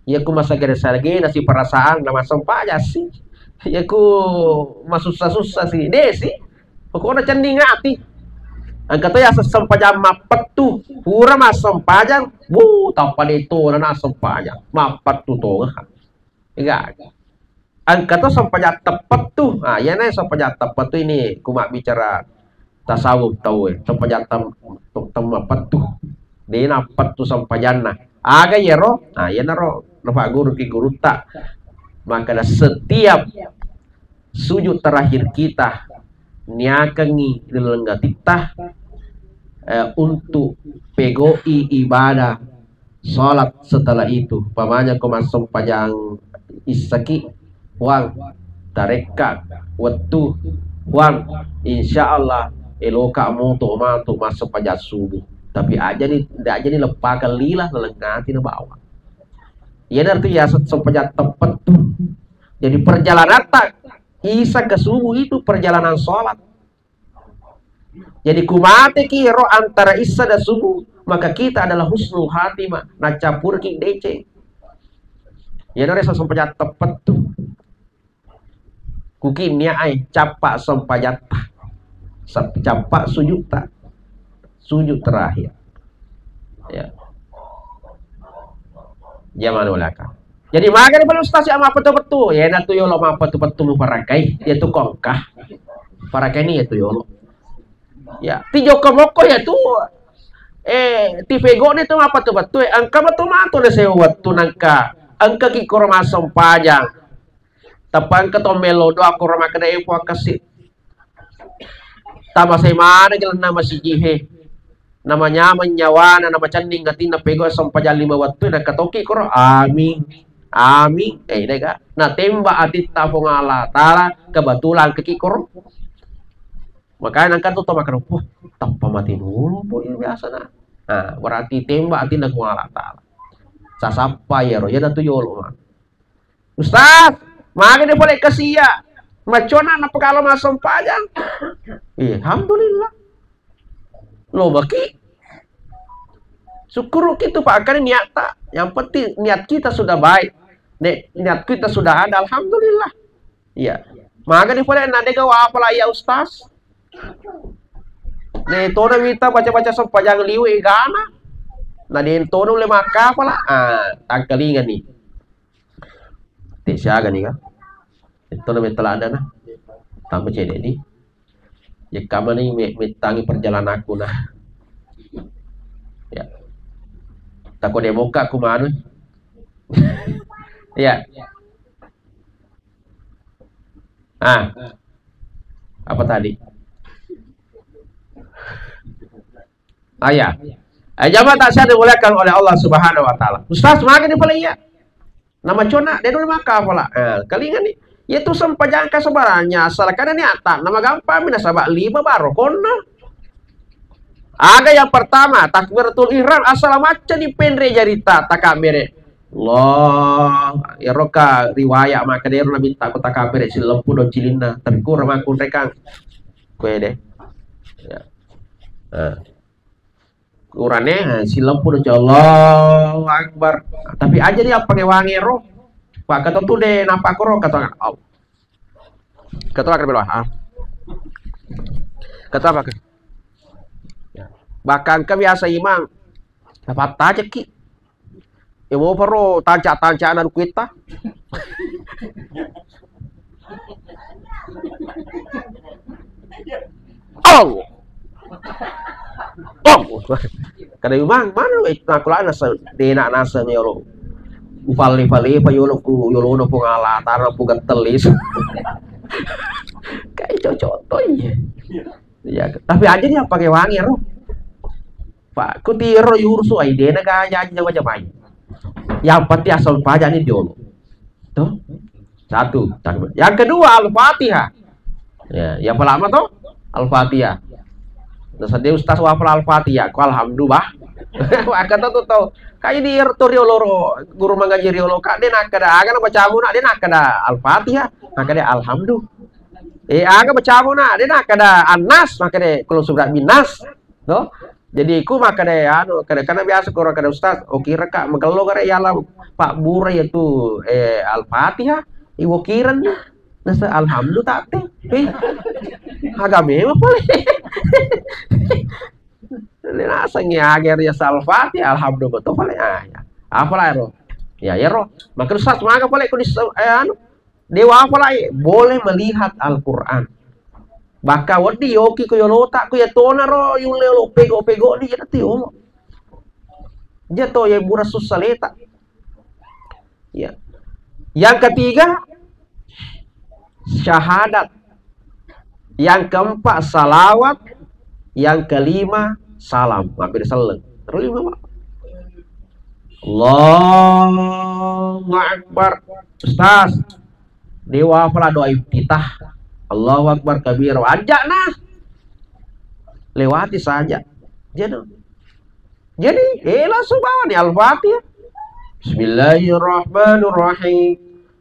Ya ku masagere-sagere nasi perasaan na massempajang si. Ya ku masussa-sussa si, de si. Pokokna cenning ati. Engka to ya sempajang mappettu, pura massempajang, wuh, tappa de to na sempajang, mappettu to. Enggak. Engka to sempajang teppettu. Ah, iyana sempajang teppettu ini ku mabbicara tasawuf tauwe. Sempajang tem-, tem-, teppettu. De na pettu sempajanna. Aga iyaro? Ah, iyanaro napagguru ki gurutta. Makkeda setiap sujud terakhir kita niakengi ri laleng atitta, eh, untuk pegoi ibadah salat setelah itu. Umpamanya ko massempajang issaki, Puang, tarekka wettu, Puang, insya Allah eloka moto matu massempajang subuh. Tapi aja ni, aja ni leppakang lila laleng ati na bawang. Iyanaritu yaseng sempajang teppettu. Jadi perjalananta Isa ke subuh itu perjalanan salat. Jadi kumateki ro antara Isa dan subuh, maka kita adalah husnul khatimah, nacampurki deceng. Iyanaro sempajang teppettu. Kuki niaai cappa sempajatta. Sep-, cappa sujutta. Sujud terakhir. Ya. Jamaah dimuliakan. Jadi magani pale ustaz ya mappettu-pettu. Iyanatu yolo mappettu-pettu muparakai. Iyatu kongka. Parakaini iyatu yolo. Ya, ti jokka mokko iyatu. Eh, ti pegoni tu mappettu-pettu. Eh, engka matu-matu na sewa wettu nangka. Engka ki koro massempajang. Tappa engka to melo doa koro makkeda, eh, Puang kasi. Tamasai maneng gelenna masijihe. Namanyameng nyawana, namacenning atinna pegau sempajang lima wettu, nakatoki koro, amin. Amin. Eh, dega. Natembak atitta Puang Allah Ta'ala, kebetulan keki koro. Makanya nangka tu to makkeda, "Wah, tappa mati dulu, Bu, ini biasa na." Nah, berarti tembak atinna Puang Allah Ta'ala. Tasappa iyaro, iyanatu yolo, Mang. Ustaz, magani pole kasia. Macona napakalo massempajang. Iya, alhamdulillah. Lo maki. Syukuruki tu, Pak, kan niatta. Yang penting niat kita sudah baik. Nek niat kita sudah ada, alhamdulillah. Iya. Magani pole na dega wapala iya, Ustaz. Ne tona wita baca-baca sempajang liwe egana. Na den tona ulle makkapala. Ah, tangkalingani. Te siaga ni ka? Itu na metta ladana. Tambah cedde ni. Jekkamani me-, mettangi perjalananku na. Ya. Tako de mokka ku manu. Ya. Ah. Apa tadi? Ah, ya. Eh, jamaah tak saya dimuliakan oleh Allah Subhanahu wa Ta'ala. Ustaz, magani pale iya. Nama cona, de dulu maka pala. Eh, kalingani. Yaitu sempajang kesabarannya, asal kada niatta, nama gampang mina sabak lima baru konna. Aga yang pertama, takbiratul ihram, asal macca ni penre jarita, takabere. Allah, eroka riwayat maka dero nabi takko takabere silempu do cilinna, tapi kurang aku rekang. Kue deh. Ya. Eh. Kurane, eh, silempu do, Allahu Akbar. Tapi aja dia pakai wangi ro. Pak, kata tu de napa koro, kata, au. Kata apa, ah? Kata apa? Ya. Bahkan ke biasa imang, dapat aja ki. Ya mau paro tancak-tancak anak kuita. Oh. Oh. Kada memang mana itu aku lah nasa dena nasa yolo. Upale-pale pa yolo ku yolo no pengala tanah pu getelis. Kayak cocok to iya. Ya, tapi aja dia pakai wangi ro. Pak, ku tiro yursu ai dena ga jaji jama-jamai. Yang penting asal pajak ni diolo. Tuh. Satu. Yang kedua Al-Fatihah. Ya, yang pertama tuh Al-Fatihah. Terus dia ustaz wafal Al-Fatihah, ku alhamdulillah. Maka tuh tuh. Kayak di riolo ro, guru mengaji riolo kak dia nak ada, aga nak baca nak dia nak ada Al-Fatihah, maka dia alhamdulillah. Eh, aga baca nak dia nak ada Anas, maka dia kalau sudah binas. Toh? Jadi ku makkeda anu, kada, karena biasa ku orang kada ustaz, oh kira kak magello kare yalam Pak Bura yaitu, eh, Al-Fatihah, iwo kiren ni. Nasa alhamdulillah tak teh. Eh, aga memang pole. Ini nasengi aga riasa Al-Fatihah, alhamdulillah betul pole. Ah, ya. Apalah ero? Ya, ya ro. Maka ustaz maga pole ku di, eh, anu, Dewa apa lai? Boleh melihat Al-Quran. Bahkan wedding yoki ko yolota ko ya tona ro yulle lo pego-pego ni ya tu yolo. Jato ya bura susah leta. Ya. Yang ketiga, syahadat. Yang keempat, salawat. Yang kelima, salam. Hampir seleng. Terus lima, Pak. Allahu Akbar. Ustaz, dewa apalah doa iftitah? Allahu Akbar kabir. Ajak nah. Lewati saja. Jadi, jadi, eh, langsung bawa nih Al-Fatihah. Bismillahirrahmanirrahim.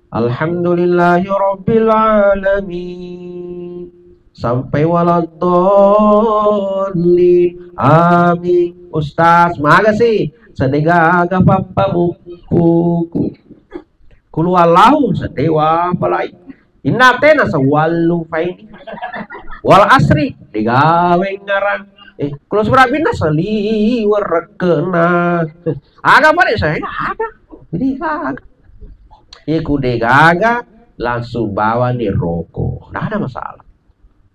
Alhamdulillahirabbil alamin. Sampai waladdallin. Amin. Ustaz, makasih. Sedega aga pappa buku. Kulu Allahu sedewa apalai. Inna tena sawallu faini. Wal asri degawe ngarang. Eh, kalau surat binna saliwer rekena. Aga pale saya aga. Jadi aga. Iku degaga langsung bawa ni roko. Nggak ada masalah.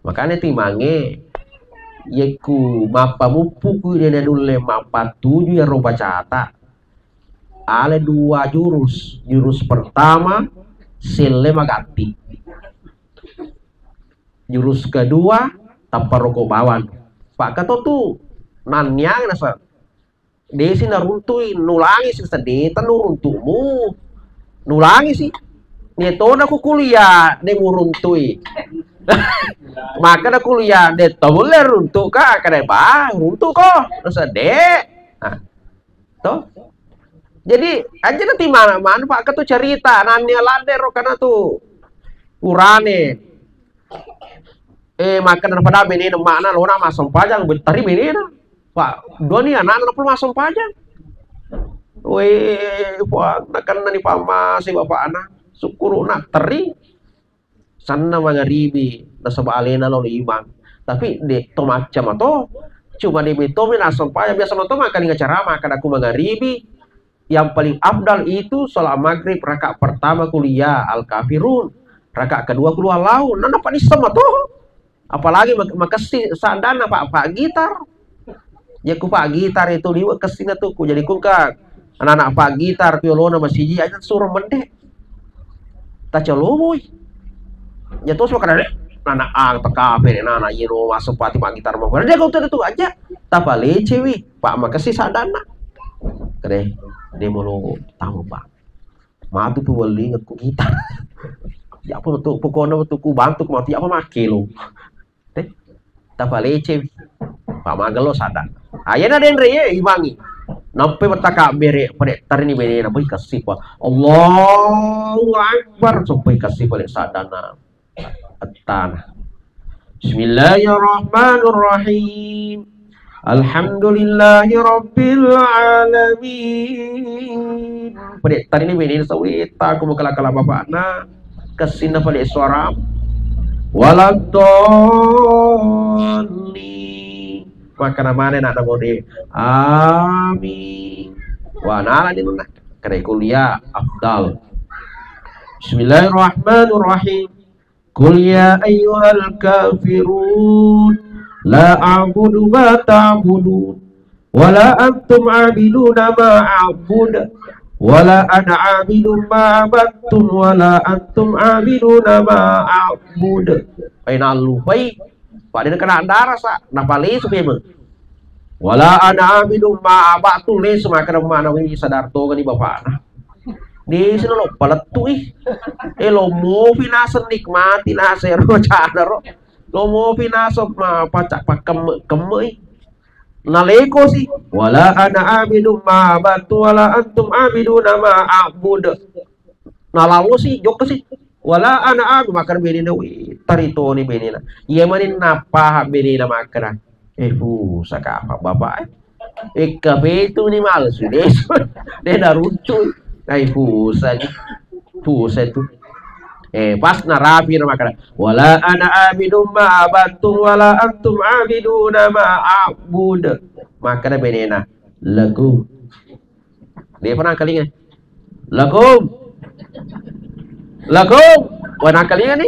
Makanya timange yekku mappa muppuku dena nulle mappa tuju ya roba cata. Ale dua jurus. Jurus pertama, selle magatti. Jurus kedua, tappa roko bawang. Pak keto tu nanniang nasa desi naruntui, nulangi si sedeta nuruntumu. Nulangi si. Netona ku kuliah, de muruntui. Maka na kuliah, de tomulle runtuk ka, kada ba, runtuk ko. Nasa de. Nah. To? Jadi, aja nanti mana, mana Pak Ketua cerita, nanya ladde ro kana tu urane. Eh, makan pada bene makna lona masempajang, betari bene na. Pak, dua ni anak-anak perlu masempajang. Weh, Pak, nakan nani pamase bapak anak. Syukur nak teri. Sanna mangaribi, nasaba alena lo imang. Tapi de to macam to. Cuma de to mi nasempajang, biasa mato makalinga ceramah kada ku mangaribi. Yang paling afdal itu sholat maghrib rakaat pertama kuliah Al-Kafirun, rakaat kedua Qul Huwallahu. Nah, dapat nisama to. Apalagi mak-, makessi sadana pak, pak gitar. Ya ku pak gitar itu liwe kessina tu ku. Jadi ku ka anak-anak pak gitar ku yolona masiji aja suruh mende. Tacalowoi. Ya terus makana anak ang tekape nana yero masuk pati pak gitar mau. Dia kau tu aja. Tapa lecewi. Pak makessi sadana. Kede, de molo tama, Pak. Matu tu weling aku gitar. Ya apa tu pokoknya tu ku bantu ku mati apa make lo. Teh, tapa lecewi. Pak magelo sadana. Ayana denre ye imangi. Nampe betaka bere pade tarini bene na boi kasih, Pak. Allahu Akbar, sampai kasih pade sadana. Attana. Bismillahirrahmanirrahim. Alhamdulillahi rabbil alamin. Pade tadi ni bene sawita ku makala-kala bapakna. Kessinna pade suara. Waladdallin. Makana mana nak namo de. Amin. Wa nala ni nuna. Kare kuliah afdal. Bismillahirrahmanirrahim. Qul ya ayyuhal kafirun, la a'budu ma ta'budun, wa la antum 'abiduna ma a'bud, wa la ana 'abidun ma 'abadtum, wa la antum 'abiduna ma a'bud. Pai nallupai, pada kena darasa, napalesu memang. Wala ana 'abidun ma 'abadtum, lesu makkeda manawi sadar tongani bapakna. Desi nalo palettu i. Eh, lomopi naseng nikmati naseng ro cadaro. Lomopi naseng ma pacak pakkemme-kemme i. Naleko si. Wala ana 'abidun ma 'abadtum wala antum 'abiduna ma a'bud. Nalalo si, jokka si. Wala ana 'abid, makkeda benena, wih, taritoni benena. Iya mani napahang benena makkeda, eh, pusa kapang bapak, eh. Ekka petu ni malsu, de, de naruncu. Ai pusa ni. Pusa tu. Eh, pas narapi na makkeda, wala ana 'abidun ma 'abadtum wala antum 'abiduna ma a'bud. Makkeda benena, lagu. Depa nangkalinga. Lakum. Lakum. Wah, nangkalinga ni.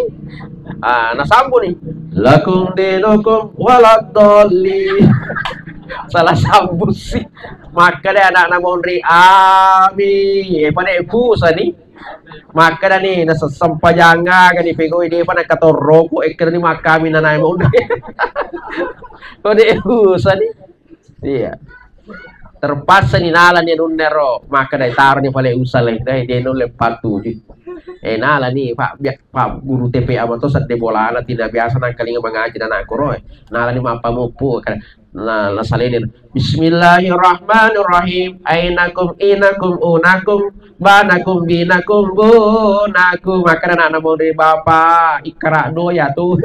Ah, nasambu ni. Lakum dinukum waladdallin. Salah sambu si. Makkeda anakna monri, amin. Eh, pada pusa ni. Makkeda ni, nasessempajanga gani pegoi depa nakatorroku, eh, keda ni makkami nanai monri. Pada pusa ni. Iya. Terpaksa ni nala ni nunna ro, makkeda taro ni pale usale, dai, de nulle patuju. Eh, nala ni, Pak, biak, Pak Guru T P A mato sedde bolana, tidak biasa nangkalinga mangaji dan aku ro, eh. Nala ni mappamuppu, kan. Nah, nasalini. Bismillahirrahmanirrahim. Ainakum, inakum, unakum, banakum, binakum, bunakum. Makkeda anak namu di bapak, ikra dua ya tu.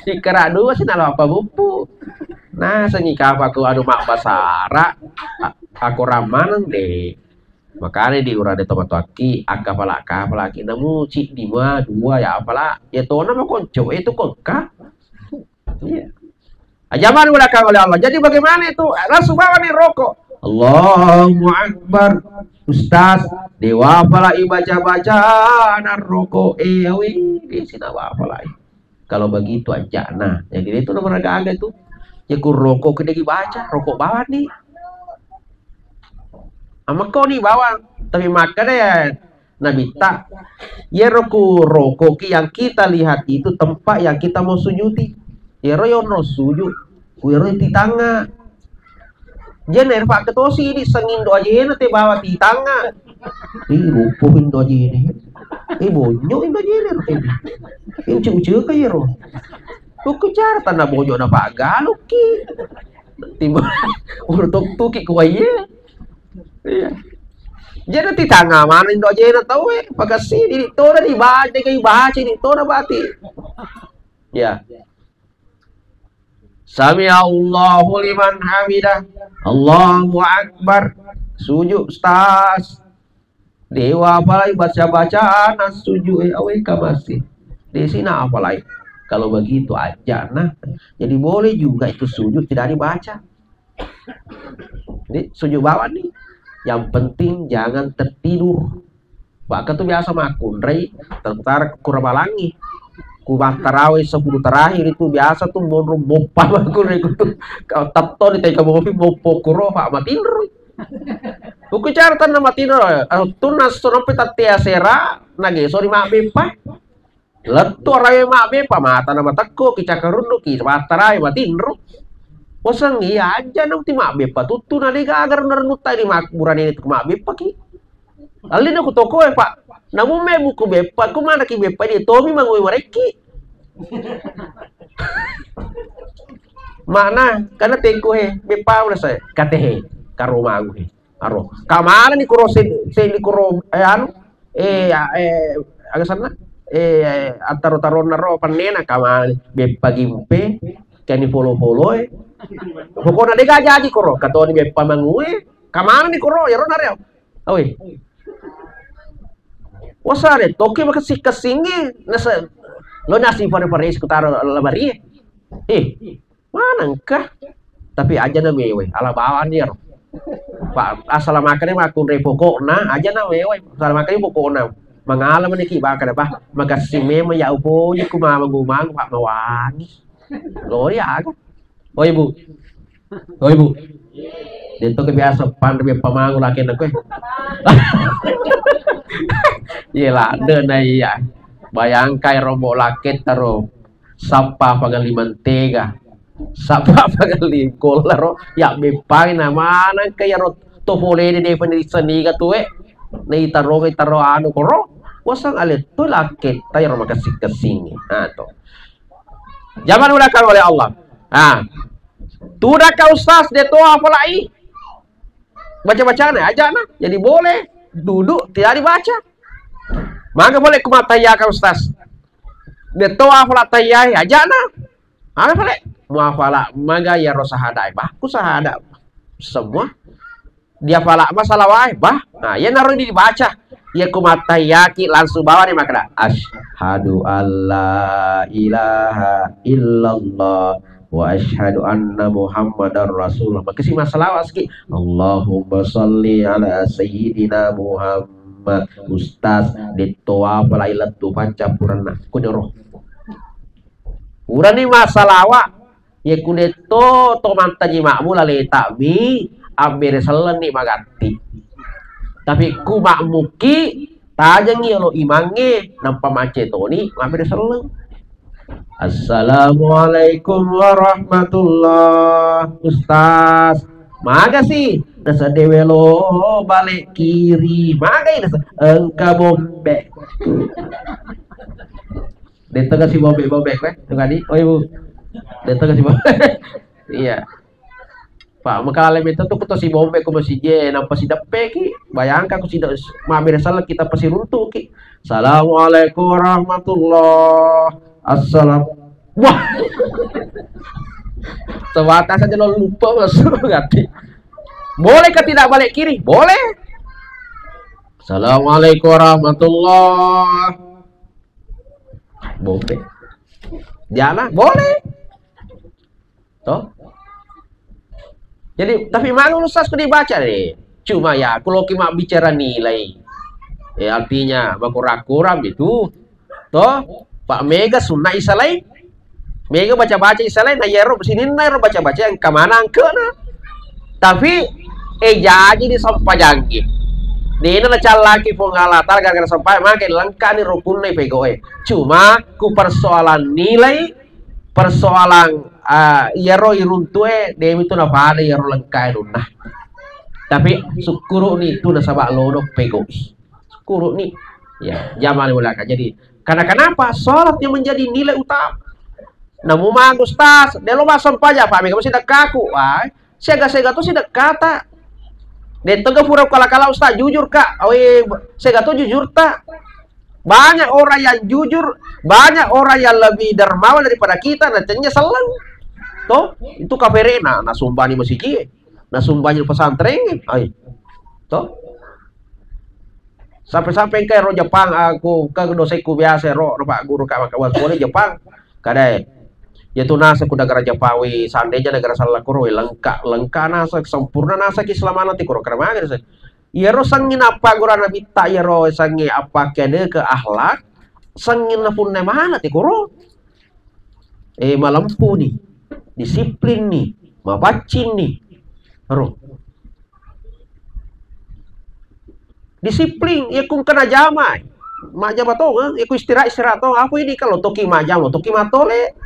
Ikra dua sih nala mappamuppu. Nasengi kapang ku anu mabbasara, a-, akorang maneng de. Makanya di urane tomatoakki, akkapala-kapalaki namu ciddi mua dua ya apala. Ya tona makonco e tu kongka. Iya. Ajaman udah oleh Allah. Jadi bagaimana itu? Langsung bawa nih rokok. Allahu Akbar. Ustaz, dewa apala ibaca-baca dan rokok. Eh, wih, di sini apa apalai. Kalau begitu aja. Nah, jadi itu nomor aga-aga itu. Ya ku rokok kena dibaca, rokok bawang ni. Amakko ni bawang. Tapi makkeda ya Nabitta, yero ku rokok yang kita lihat itu tempat yang kita mau sujudi. Yero yono sujud, ku yero titanga. Jenne paketosi di sengindo ajena te bawa titanga. Ih, rupo indo ajene. Eh, bonyo indo ajene ro tedi. Eh, ucuk-ucuk ka yero. Buku cara tanah bonyo na pagaluki. Timbul urut tuki kuwaye. Iya. Jadi titanga mana indo ajena tau e, pakassi di tona dibaca, dibaca di tona bati. Ya. Sami Allahu liman hamidah. Allahu Akbar. Sujud, Ustaz. Dewa apalagi baca-bacaan sujud e, awe kamasi. Desina apalagi. Kalau begitu aja nah. Jadi boleh juga itu sujud tidak dibaca. Jadi sujud bawah nih. Yang penting jangan tertidur. Bahkan tuh biasa makkunrai, tentara kura balangi. Ku battarawai sepuluh terakhir itu biasa tuh monro moppa makkunrai ku tuh. Kalau tetto di tega mopi moppo kuro, Pak, matinro. Buku cara tanna matinro. Eh, tunna sonopi tattea sera, nageso di mabbeppa. Lettu arawe mabbeppa, mata na matekko, ki cakkarunnu, ki battarawai matinro. Waseng iya aja na ti mabbeppa tuttu na de gaga rennu-rennu tai di mabbura nene tu mabbeppa ki. Alli na ku toko e, Pak. Namu me buku beppa, ku mana ki beppa di tomi mangui marekki. Mana kana tengku he, beppa udah saya. Kate he, karo magu he. Aro. Kamana ni kuro se, se ni kuro, eh, anu, eh, eh, aga sanna? Eh, antaro-taronna ro pannena kamana ni? Beppa gimpe, kani polo-polo e. Pokokna dega jadi koro, katoni beppa mangue, kamana ni koro, ya ro nareo. Awe. Wasare toki makessing-kessingi, nasa, lo nasi pare-pare sikutaro labari. Eh, Mana engka? Tapi aja na mewe, ala bawang dia ro. Pak, asal makan makkunrai pokokna, aja na mewe, asal makan pokokna. Mangala meniki bakal bah, makasih memang ya upo, ku mama gumang, Pak, mawangi. Lo ya aku. Oh, Ibu. Oh, Ibu. Dia tuh kebiasa pan dia pamangu laki nak kue. Iya lah, ada na iya. Bayangkai rombok laki taro. Sappa pangalli mantega, sappa pangalli golla ro, ya beppai na manang ke ya ro to polene de peni seniga tue, na itarong itaro anu koro, wasang ale to lakketta ya ro makessing-kessingi. Nah, to. Zaman udah kan oleh Allah. Nah, tudaka ustaz de to apalai baca-bacana aja nah, jadi boleh duduk tidak dibaca. Maka boleh kumata ya kan ustaz. De to apala tayyai ajana. Apa pale? Muafala maga ya ro sahada, bah. Ku sahada semua. Dia pala masalah wae, bah. Nah, ya naro dibaca. Ya ku mattayaki langsung bawa ni makna. Asyhadu alla ilaha illallah wa asyhadu anna Muhammadar Rasulullah. Makasi masalah waski. Allahumma salli ala sayyidina Muhammad. Ustaz, detto apa lai lettu paccappurenna. Kuniro. Purani massalawa, ye ku detto to mantaji makmu laleta mi, abbere sellenni magatti. Tapi ku makmuki, tajengi yolo imangnge, nampa macce toni, mabbere selleng. Assalamualaikum warahmatullah, Ustaz. Magasi, nasa dewe lo bale kiri. Magai nasa engka bombe. Detta kasi bombe-bombe kue, tu kadi. Oh, Ibu. Detta kasi bombe. Iya. Pak, mekale metta tu kuto si bombe ko masije, nampa si deppe ki. Bayangkan ku si de-, mabbere selleng kita pasiruntu ki. Assalamualaikum warahmatullah. Assalam. Wah. Sebatas aja lo lupa masuk hati. Bolehkah tidak balik kiri? Boleh. Assalamualaikum warahmatullah. Boleh. Jalan, boleh. Toh? Jadi, tapi malu ustaz ku dibaca deh. Cuma ya, aku loki mak bicara nilai. Ya, artinya, makurang-kurang itu. Toh? Pak mega sunna isalai. Mega baca-baca isalai, na yero sininna yero baca-baca yang kemana angkena. Tapi, eh, jaji di sampajanggi. Dena nacallaki Puang Allah Ta'ala gara-gara sampai, maka lengkani rukunna ipegoe. Cuma, ku persoalan nilai, persoalan, ah, iyaro iruntue, demi tu napada iyaro lengkae dunna. Tapi, sukkuru'ni tu nasaba lono pegoi. Sukkuru'ni. Ya, jamani ulaka. Jadi, karena kenapa? Sholat yang menjadi nilai utama. Namu mang ustaz, delo massempajang, Pak, mega sedekahku. Wah, sega-sega tu sedekkata. De'to ga pura kala-kala, Ustaz, jujur, Kak. Awe, sega to jujur ta. Banyak orang yang jujur, banyak orang yang lebih dermawan daripada kita, na cennya selleng. To, itu kaferena, na sumbani masiji, na sumbani pesantren, ai. To. Sampai-sampai engka ero Jepang, aku ke doseku biasa ero, Pak Guru, Kak, maka boleh Jepang. Kadai. Yatu naseng ku negara Jepang, wih, seandainya negara selleng kuro, wih, lengkap, lengkap naseng, sempurna naseng Keislamanna ti kuro, karena mana sih? Iyaro sanging nappaggurana Nabitta, iyaro sanging appakkedeke akhlak, sanging napunna mana ti kuro? Eh, malempuni, disiplinni, mapaccinni. Ro. Disiplin, iya ku engka najama. Majama tongeng, iya ku istirahat, istirahat tongeng. Apa ini kalau toki majama, toki matole,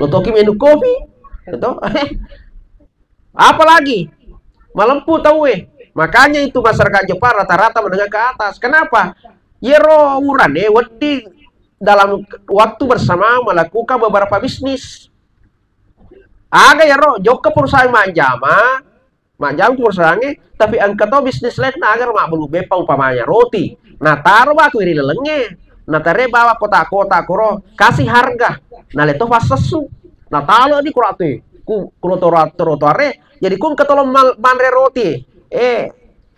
lo toki minum kopi, gitu. Apalagi malempu tauwe. Makanya itu masyarakat Jepang rata-rata menengah ke atas. Kenapa? Yero urane wedding dalam waktu bersamaan melakukan beberapa bisnis. Aga yero jokka perusahaan majama, majama perusahaannya, tapi engka to bisnis lain na agar mabbulu beppa umpamanya roti. Nah, taro baku ri lalengnge. Nah, tare bawa kota-kota kuro, kasih harga. Nah, leto fassessu. Nah, talo di kurate. Ku kulo toro toro tore. Jadi kun ketolong mal- manre roti. Eh,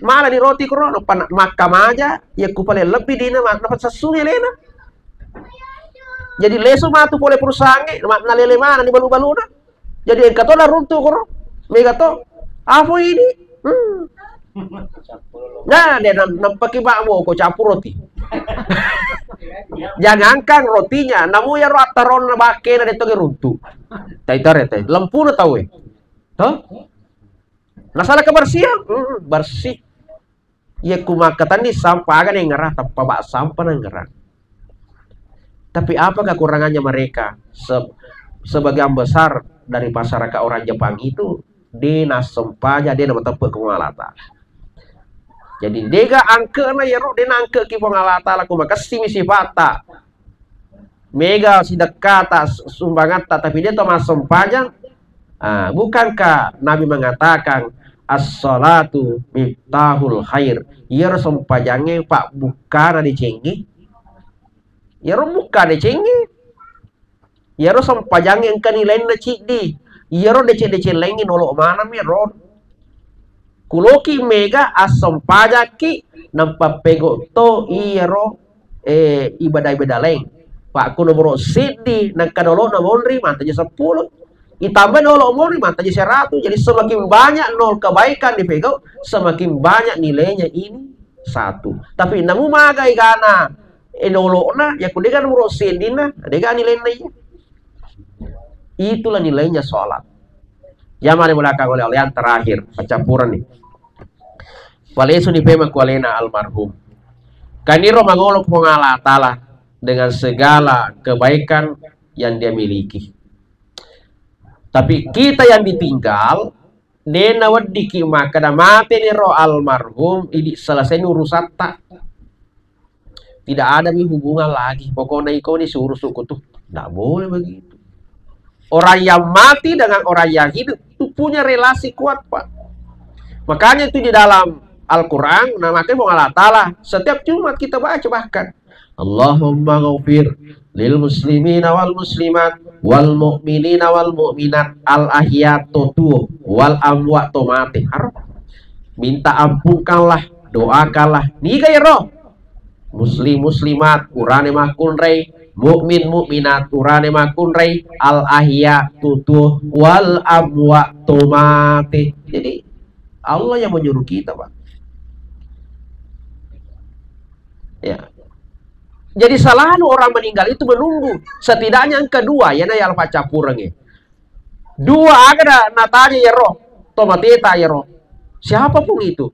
mala di roti kuro, no pana makka maja, ya ku pale lebih dina ma- na fassessu lena. Jadi lesu matu pole perusahaannya, ma- nalele mana di balu-baluna. Jadi engka to naruntu kuro. Mega to. Apa ini? Hmm. Nah, dia nam- nampaki bakwo ko campur roti. Jangankan rotinya, namu ya ro attaronna bakkena de to runtu. Tai tare tai. Lempuna tau e. Toh? Masalah kebersihan, hmm, bersih. Iya ku makkatenni sampah aga nengngerang, tappa bak sampah nengngerang. Tapi apa kekurangannya mereka? Se- sebagian besar dari masyarakat orang Jepang itu de nassempajang, de namateppe ko Allah Taala. Jadi dega angkena yero, de naangkeki Puang Allah Taala, ku makessimi sifatta. Mega sidekkata, sumbangatta, tapi de to massempajang. Ah, bukankah Nabi mengatakan, "As-salatu miftahul khair." Iyaro sempajangnge pabbukkana decengnge. Iyaro bukka decengnge. Iyaro sempajangnge engka nilainna ciddi. Iyaro deceng-deceng laingnge nolok maneng mi ro. Kuloki mega assempajakki, nampa pego to iyaro, eh, ibadah-ibadah lain. Pak, ku nomoro siddi, nangka nolokna monri, mantaji seppulo. Itambah nolok monri, mantaji seratu. Jadi semakin banyak nol kebaikan dipegau, semakin banyak nilainya ini satu. Tapi namu magai gana, eh, nolokna, ya ku dega nomoro siddina, dega nilainna iya. Itulah nilainya sholat. Jamaah dimuliakan oleh Allah, yang terakhir, paccappurenni. Palesuni pemeng ku alena almarhum. Kaniro mangolo Puang Allah Taala dengan segala kebaikan yang dia miliki. Tapi kita yang ditinggal, de naweddiki makkeda mate niro almarhum, idi selesai urusatta. Tidak ada mi hubungan lagi. Pokoknya iko disuruh suku tuh. Tidak boleh begitu. Orang yang mati dengan orang yang hidup itu punya relasi kuat, Pak. Makanya itu di dalam Al-Quran, nah, makanya Puang Allah Taala, setiap Jumat kita baca bahkan, "Allahumma ghafir lil muslimina wal muslimat, wal mu'minina wal mu'minat, al ahya to tuo, wal amwat to mate." Harap. Minta ampunkanlah, doakanlah. Niga ero? Muslim muslimat, urane makkunrai, mukmin mukminat, urane makkunrai, al ahya tutuo, wal amwat to mate. Jadi Allah yang menyuruh kita, Pak. Ya. Jadi selalu orang meninggal itu menunggu. Setidaknya engka dua, ya na ya alfa capureng ya. Dua aga da natanya yero, to mateta yero. Siapapun itu.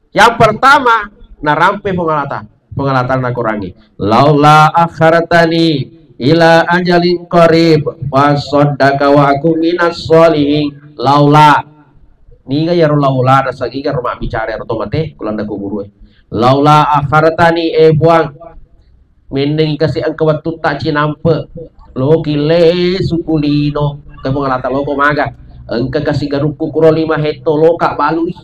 Yang pertama, narampe Puang Allah Ta-, Puang Allah Taala nakurangi. "Laula akhartani ila ajalin qarib, fa saddaqa wa aku minas sholihin." Laula. Niga yaro laula, nasagiga ro mabbicara ro to mate, kulanna kuburu e. "Laula akhartani, eh Puang, mennengi kasi engka wettutta cinampe, loki lesu kulino, ke Puang Allah Taala loko maga. Engka kasi garukku kuro lima hetto, loka balui."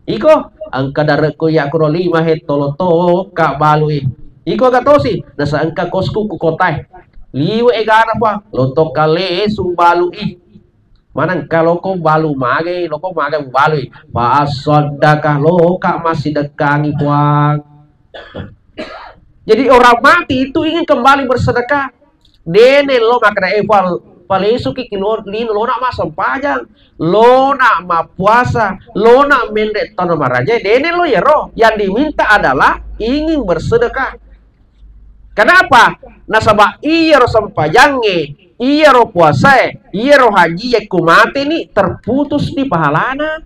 Iko, engka darekku iya kuro lima hetto lo tokka balui. Iko aga tosi, nasa engka kosku ku kotae. Liwe egana pa, lo tokka lesu balui. Maneng kalo ko balu magai, lo ko magai balui. Fa saddaka, lo ka massidekkangi puang. Jadi orang mati itu ingin kembali bersedekah. Dene lo makna, eh, fal-, falesuki ki lo-, lino, lona massempajang, lona mappuasa, lona menre tona maraja, dene lo yero. Yang diminta adalah ingin bersedekah. Kenapa? Nasaba iyaro sempajangnge, iyaro puasae, iyaro haji, yakku mate ni terputus di pahalana.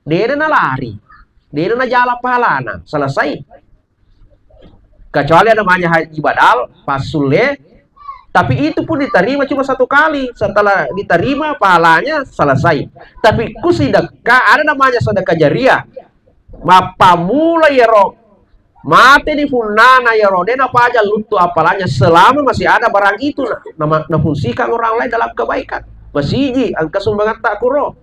Dena nalari, dena najala pahalana, selesai. Kecuali ada namanya haji badal, passulle, tapi itu pun diterima cuma satu kali. Setelah diterima pahalanya, selesai. Tapi ku sidekka, ada namanya sedekah jariah. Mappamula yero mate ni punnana yero, de napaja luttu apalanya selama masih ada barang itu na, na, nafungsikan orang lain dalam kebaikan. Masiji engka sumbangan tak kuro.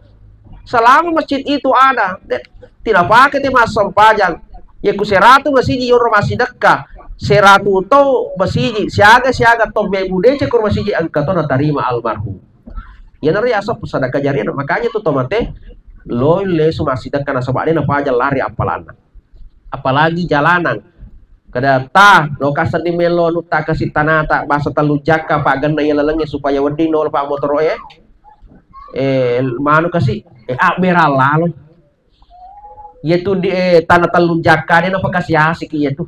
Selama masjid itu ada, de, tidak pakai te massempajang. Ya ku seratu masiji yoro massidekka, seratu to masiji, siaga-siaga to mebbu deceng kuro masiji engka to natarima almarhum. Iyanaro yaseng sedekah jariah, makanya tu tomate lo lesu massidekka nasaba de napaja lari appalanna. Apalagi jalanan. Kada ta, lo kasenni melo anu ta kasi tanata, basa tellu jakka paggenna iya lalengnge supaya wedding nolo pa motoro e. Eh, manu kasi, eh, abberang lalo. Iya tu di, eh, tanah tellu jakka de napakasi-asiki iya tu.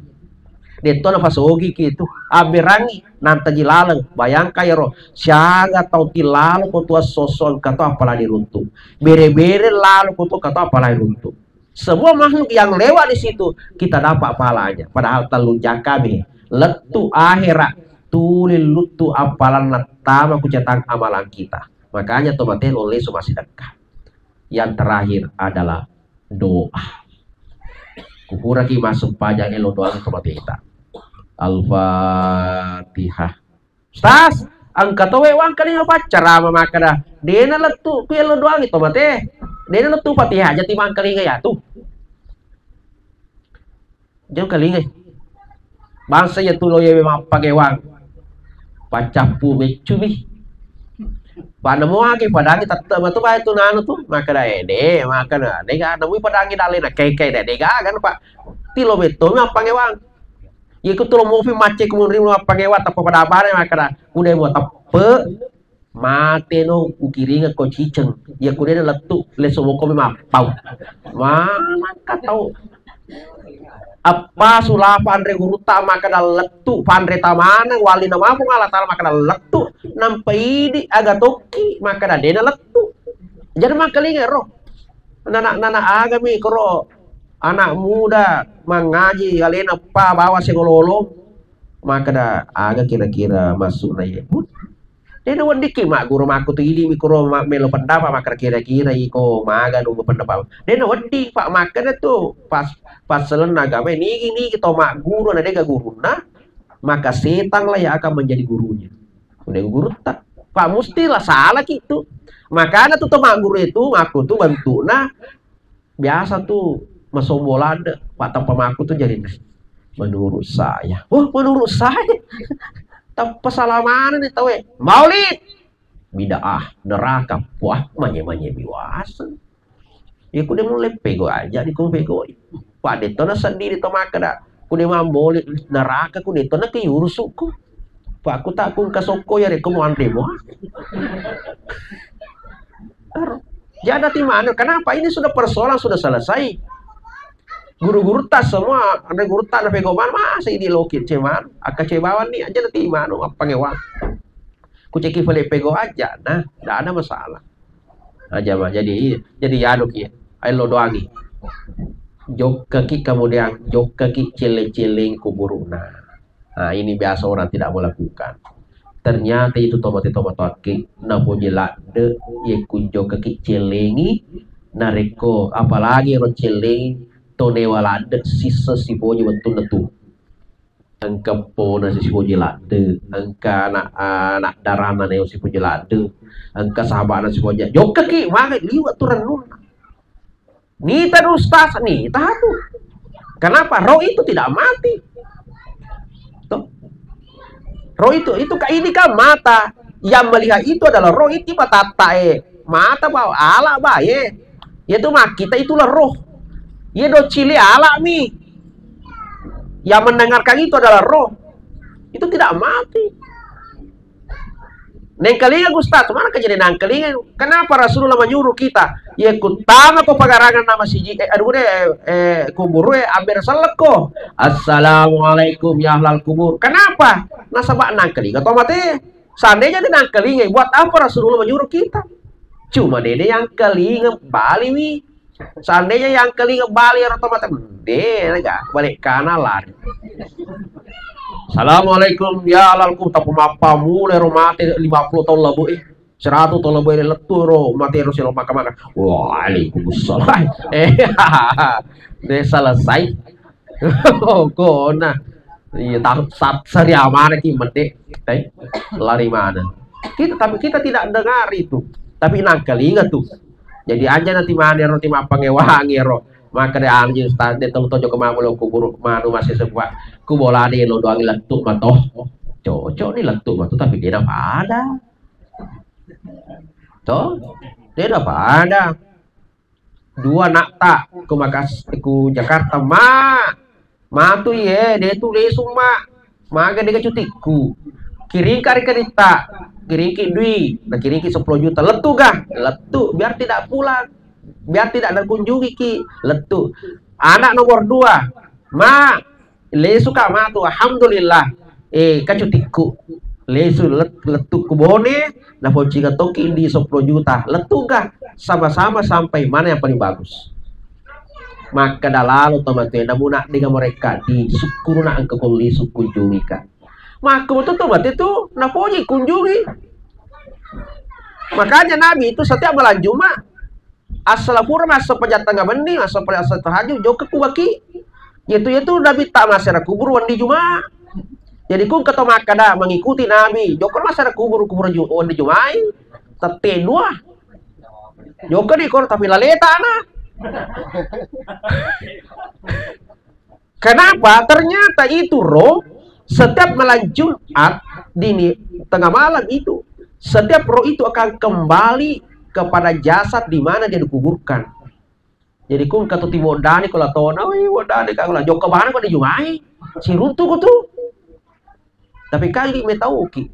De to napasogi ki tu. Abberangi, nantaji laleng. Bayangkan yero, siaga tau ti lalo ko tu esso-esso engka to apalagi runtu. Bere-bere lalo ko tu engka to apalagi runtu. Semua makhluk yang lewat di situ, kita dapat pahalanya. Padahal tellu jakami lettu ahera, tuli luttu appalanna tama ku catang amalan kita. Makanya tomate lo lesu massidekka. Yang terakhir adalah doa. Kupuraki massempajang elo doang tomateta. Al-Fatihah. Ustaz, engka to wewang kalinga paccarama makkeda, dena lettu ku yello doangi tomate. Dena lettu Fatihah aja timang kalinga yatu. Jauh kalinga. Bangsa ya tu lo yewe mappagewang. Paccappu meccumi. Pada moagi padangi tette matu bae tu nanu tu. Makkeda, eh, de, makkeda, de ga, namui padangi dalena, keke, de, de ga, kan, Pak. Tilo betto mappagewang. Iku tu lo mopi macce ku munri mappagewang, tappa pada bare, makkeda, udah mau teppe. Mate no, ukiringekko ciceng. Iya ku de nalettu, leso mokko mi mappau. Manengka tau. Appasu lapa anre gurutta makkeda lettu, panre tamaneng, wali na mapung Allah Taala makkeda lettu, nampa idi aga tokki makkeda de nalettu. Jadi makkalinga ro. Nana, nana aga mi koro anak muda mangaji alena pa bawa segololo makkeda aga kira-kira masuk na iye. De naweddikki magguru makkutu idi mi kuro ma-, melo pendapat makkeda kira-kira iko maga nunggu pendapat. De nawedding Pak makkeda tu pas, pas selenna agama nigi, nigi to magguru na dega gurunna, maka setanlah yang akan menjadi gurunya. Udah gurutta. Pak mustilah salah ki tu. Makanya tu to magguru itu makkutu bentukna biasa tu masombo ladde, Pak, tappa makkutu jadi, menurut saya. Oh, menurut saya. Tappa salamana ni tawe. Maulid. Bid'ah, neraka. Wah, manye-manye biwasa. Ya ku de mulle pego aja di ku pego. Pak de to nasedding di to makkeda. Ku de mammoli neraka ku de to na ke yurusuku. Pak ku tak ku kasokko ya de ku muanre mo. Ero. Jadi nanti mana? Kenapa? Ini sudah persoalan sudah selesai. Guru-guru tas semua, ada guru tas ada pegoman masih di lokit ceman, aka cebawan ni aja nanti mana apa ngewa. Kuceki pale pego aja, nah, tidak ada masalah. Aja mah, jadi, jadi anu ki, ayo lo doangi. Jokkaki kemudian, jokkaki cele-celeng kuburuna. Nah, ini biasa orang tidak melakukan. Ternyata itu tomate-tomatoakki napoji ladde, ye kunjokkaki celengi, narekko apalagi ro celengi, tonewa ladde, sisse sipoji wettunna tu. Engka pona sipoji ladde, engka anak, anak darana neo sipoji ladde, engka sahabana sipoji, jokkaki, mage liwa tu rennunna. Nita, Ustaz, nita tu. Kenapa? Roh itu tidak mati. Tuh. Roh itu, itu ka-, ini kan mata. Yang melihat itu adalah roh, itu mata, eh. Mata bawa alat bae. Yaitu mah kita itulah roh. Iya, docili alat mi. Yang mendengarkan itu adalah roh. Itu tidak mati. Nengkalinga, Ustaz, mana kejadian nengkalinga? Kenapa Rasulullah menyuruh kita? Ya, kutama ko pagarangan nama siji, eh, aduh deh, eh, kubur, eh, ambil seleko. Assalamualaikum ya ahlal kubur. Kenapa? Nasaba nengkalinga to mate. Seandainya dia nengkalinga, buat apa Rasulullah menyuruh kita? Cuma dede yang kelinga bali wi. Seandainya yang kelinga bali orang tua mata, deh, lega, balik kanan lari. Assalamualaikum, ya alalku, tapi mappa mulai ro mate lima puluh tahun labu, eh. Seratus tahun labu, eh, lettu ro mate ro silo maka-maka. Waalaikumsalam. Eh, deh selesai. Oh, kona. Iya, tahu sat seriamana ki mende. Eh, lari mana? Kita, tapi kita tidak dengar itu. Tapi nangkalinga tuh. Jadi aja nanti mana ro, ti mappangewangi ro. Maka de anjing Ustaz, de tong tojo kemamu lo kuburu manu masih sebuah. Ku bola de lo doang lettu mato. Cocok nih lettu mato, tapi dia pada. Toh? Dia pada. Dua nakta ku Makas-, ku Jakarta, ma. Matu ye, de tu lesung, ma. Maga de cutikku. Kiringka ri kaditta, kiringki dui, na kiringki sepuluh juta. Lettu ga? Lettu, biar tidak pulang. Biar tidak ada kunjungi ki. Lettu. Anak nomor dua, ma. Lesu ka matu, alhamdulillah. Eh, kacutikku. Lesu let-, lettukku Bone, na poccinga toki di sepuluh juta. Lettu ga? Sama-sama sampai mana yang paling bagus. Makkeda lalo to matu, namu na dega mereka di sukkuruna engka ko lesu kunjungi ka. Makku betul to matu tu, napoji kunjungi. Makanya Nabi itu setiap malam Jumat, Assala pura massempajang tengnga benni, massempajang tahajud, jokka ku baki. Yetu, yetu Nabitta massera kuburu wendi Juma. Jadi ku engka to makkeda mengikuti Nabi, jokka massera kuburu, kuburu Ju-, wendi Jumai. Tette dua. Jokka di kono tapi laleta na. Kenapa? Ternyata itu roh setiap malam Jumat dini tengah malam itu, setiap roh itu akan kembali kepada jasad di mana dia dikuburkan. Jadi ku engka tu tibodani ko latona, wih, bodani ka la jokka bana ko dijumai, siruntu ko tu. Tapi kali metauki.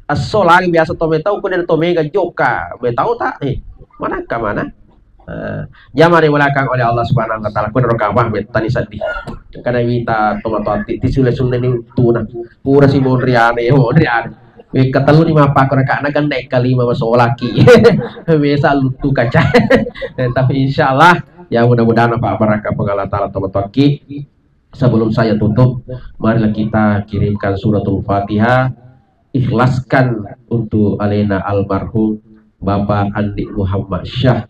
Esso lagi biasa to metau, ko de to mega jokka, metau ta? Eh, mana ka mana? Eh, jamani belakang oleh Allah Subhanahu wa Ta'ala, ko ro kawah metani sedih. Kada wita to matoati, tisule sunne ni tuna. Pura si monriane, monriane. Wekka tellu ni mapakko raka na genne kalima masolaki. Mesa luttu kaca. Eh, tapi insyaallah ya mudah-mudahan apa barakah pengala taala to matoaki. Sebelum saya tutup, marilah kita kirimkan suratul Fatihah, ikhlaskan untuk alena almarhum Bapak Andi Muhammad Syah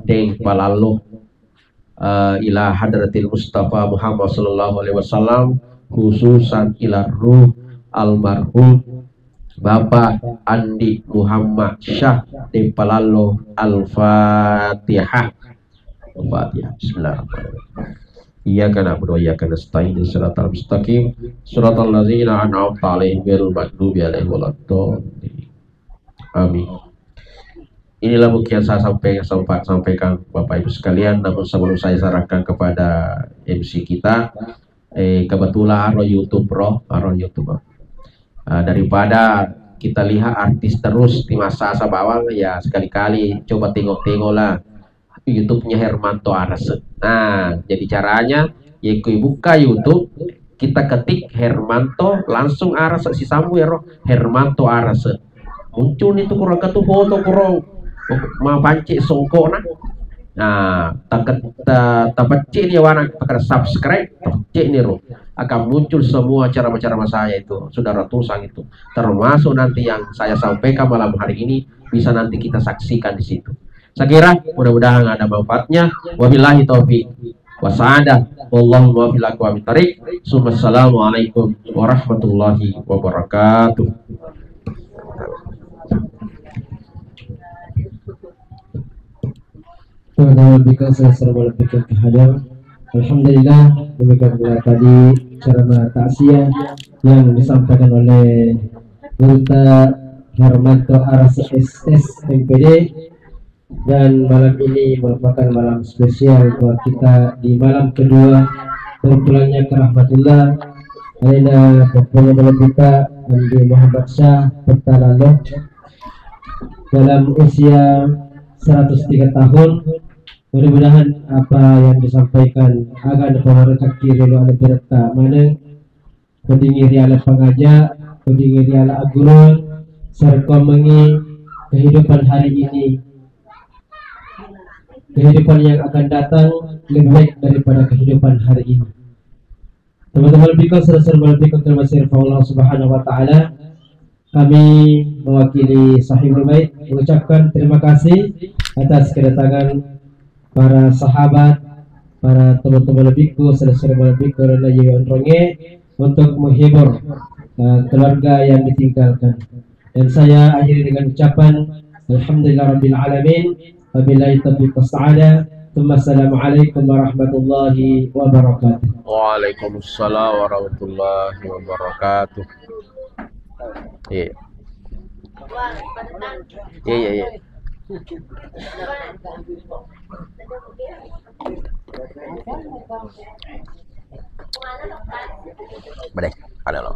Deng Palallo, eh, ila hadratil Mustafa Muhammad sallallahu alaihi wasallam, khususan ila ruh almarhum Bapak Andi Muhammad Syah Deng Palallo. Al-Fatihah. Al-Fatihah. Bismillahirrahmanirrahim. Iyyaka na'budu wa iyyaka nasta'in. Ihdinas siratal mustaqim. Siratal ladzina an'amta 'alaihim ghairil maghdubi 'alaihim waladdallin. Amin. Inilah mungkin yang saya sampai, sempat sampaikan Bapak Ibu sekalian. Namun sebelum saya serahkan kepada M C kita, eh, kebetulan aro YouTube, Bro, aro YouTube, Bro. Ah, daripada kita lihat artis terus di masa bawang, ya sekali-kali coba tengok-tengoklah YouTube-nya Hermanto Arese. Nah, jadi caranya, ya, kui buka YouTube, kita ketik Hermanto, langsung Arese, sisambu ero Hermanto Arese. Muncul itu kuro, engka tu foto kuro mapancing songkokna. Nah, taket-, ta-, tapeccik ni warna, taket subscribe, tapeccik ni ro. Akan muncul semua ceramah-ceramah saya itu, sudah ratusan itu. Termasuk nanti yang saya sampaikan malam hari ini, bisa nanti kita saksikan di situ. Saya kira mudah-mudahan ada manfaatnya. Wabillahi taufiq wasa'adah. Wallahu muwaffiq ila aqwamit thariq. Summa assalamualaikum warahmatullahi wabarakatuh. Lebih ke selesai lebih ke hadir. Alhamdulillah, demikian pula tadi ceramah takziah yang disampaikan oleh Guru Hermanto Arasa S S M P D. Dan malam ini merupakan malam spesial buat kita di malam kedua berpulangnya ke rahmatullah. Alena pokoknya malam kita Andi Muhammad Syah Petalalo dalam usia seratus tiga tahun. Mudah-mudahan apa yang disampaikan akan memberkati lolo ale berta maneng. Weddingngi riala pangaja, weddingngi riala agguruang, sarekkoammengngi kehidupan hari ini, kehidupan yang akan datang lebih baik daripada kehidupan hari ini. Teman-teman, biko, saudara-saudara, biko, terima kasih Allah Subhanahu wa Ta'ala. Kami mewakili Sahibul Bait mengucapkan terima kasih atas kedatangan para sahabat, para teman-teman lebihku, saudara-saudara lebihku, dan lagi onronge untuk menghibur eh, keluarga yang ditinggalkan. Dan saya akhiri dengan ucapan Alhamdulillah Rabbil Alamin. Wabillahi taufiq was sa'adah. Tsumma assalamualaikum warahmatullahi wabarakatuh. Waalaikumsalam warahmatullahi wabarakatuh. Iya. Iya, iya, iya. Boleh, ada lo.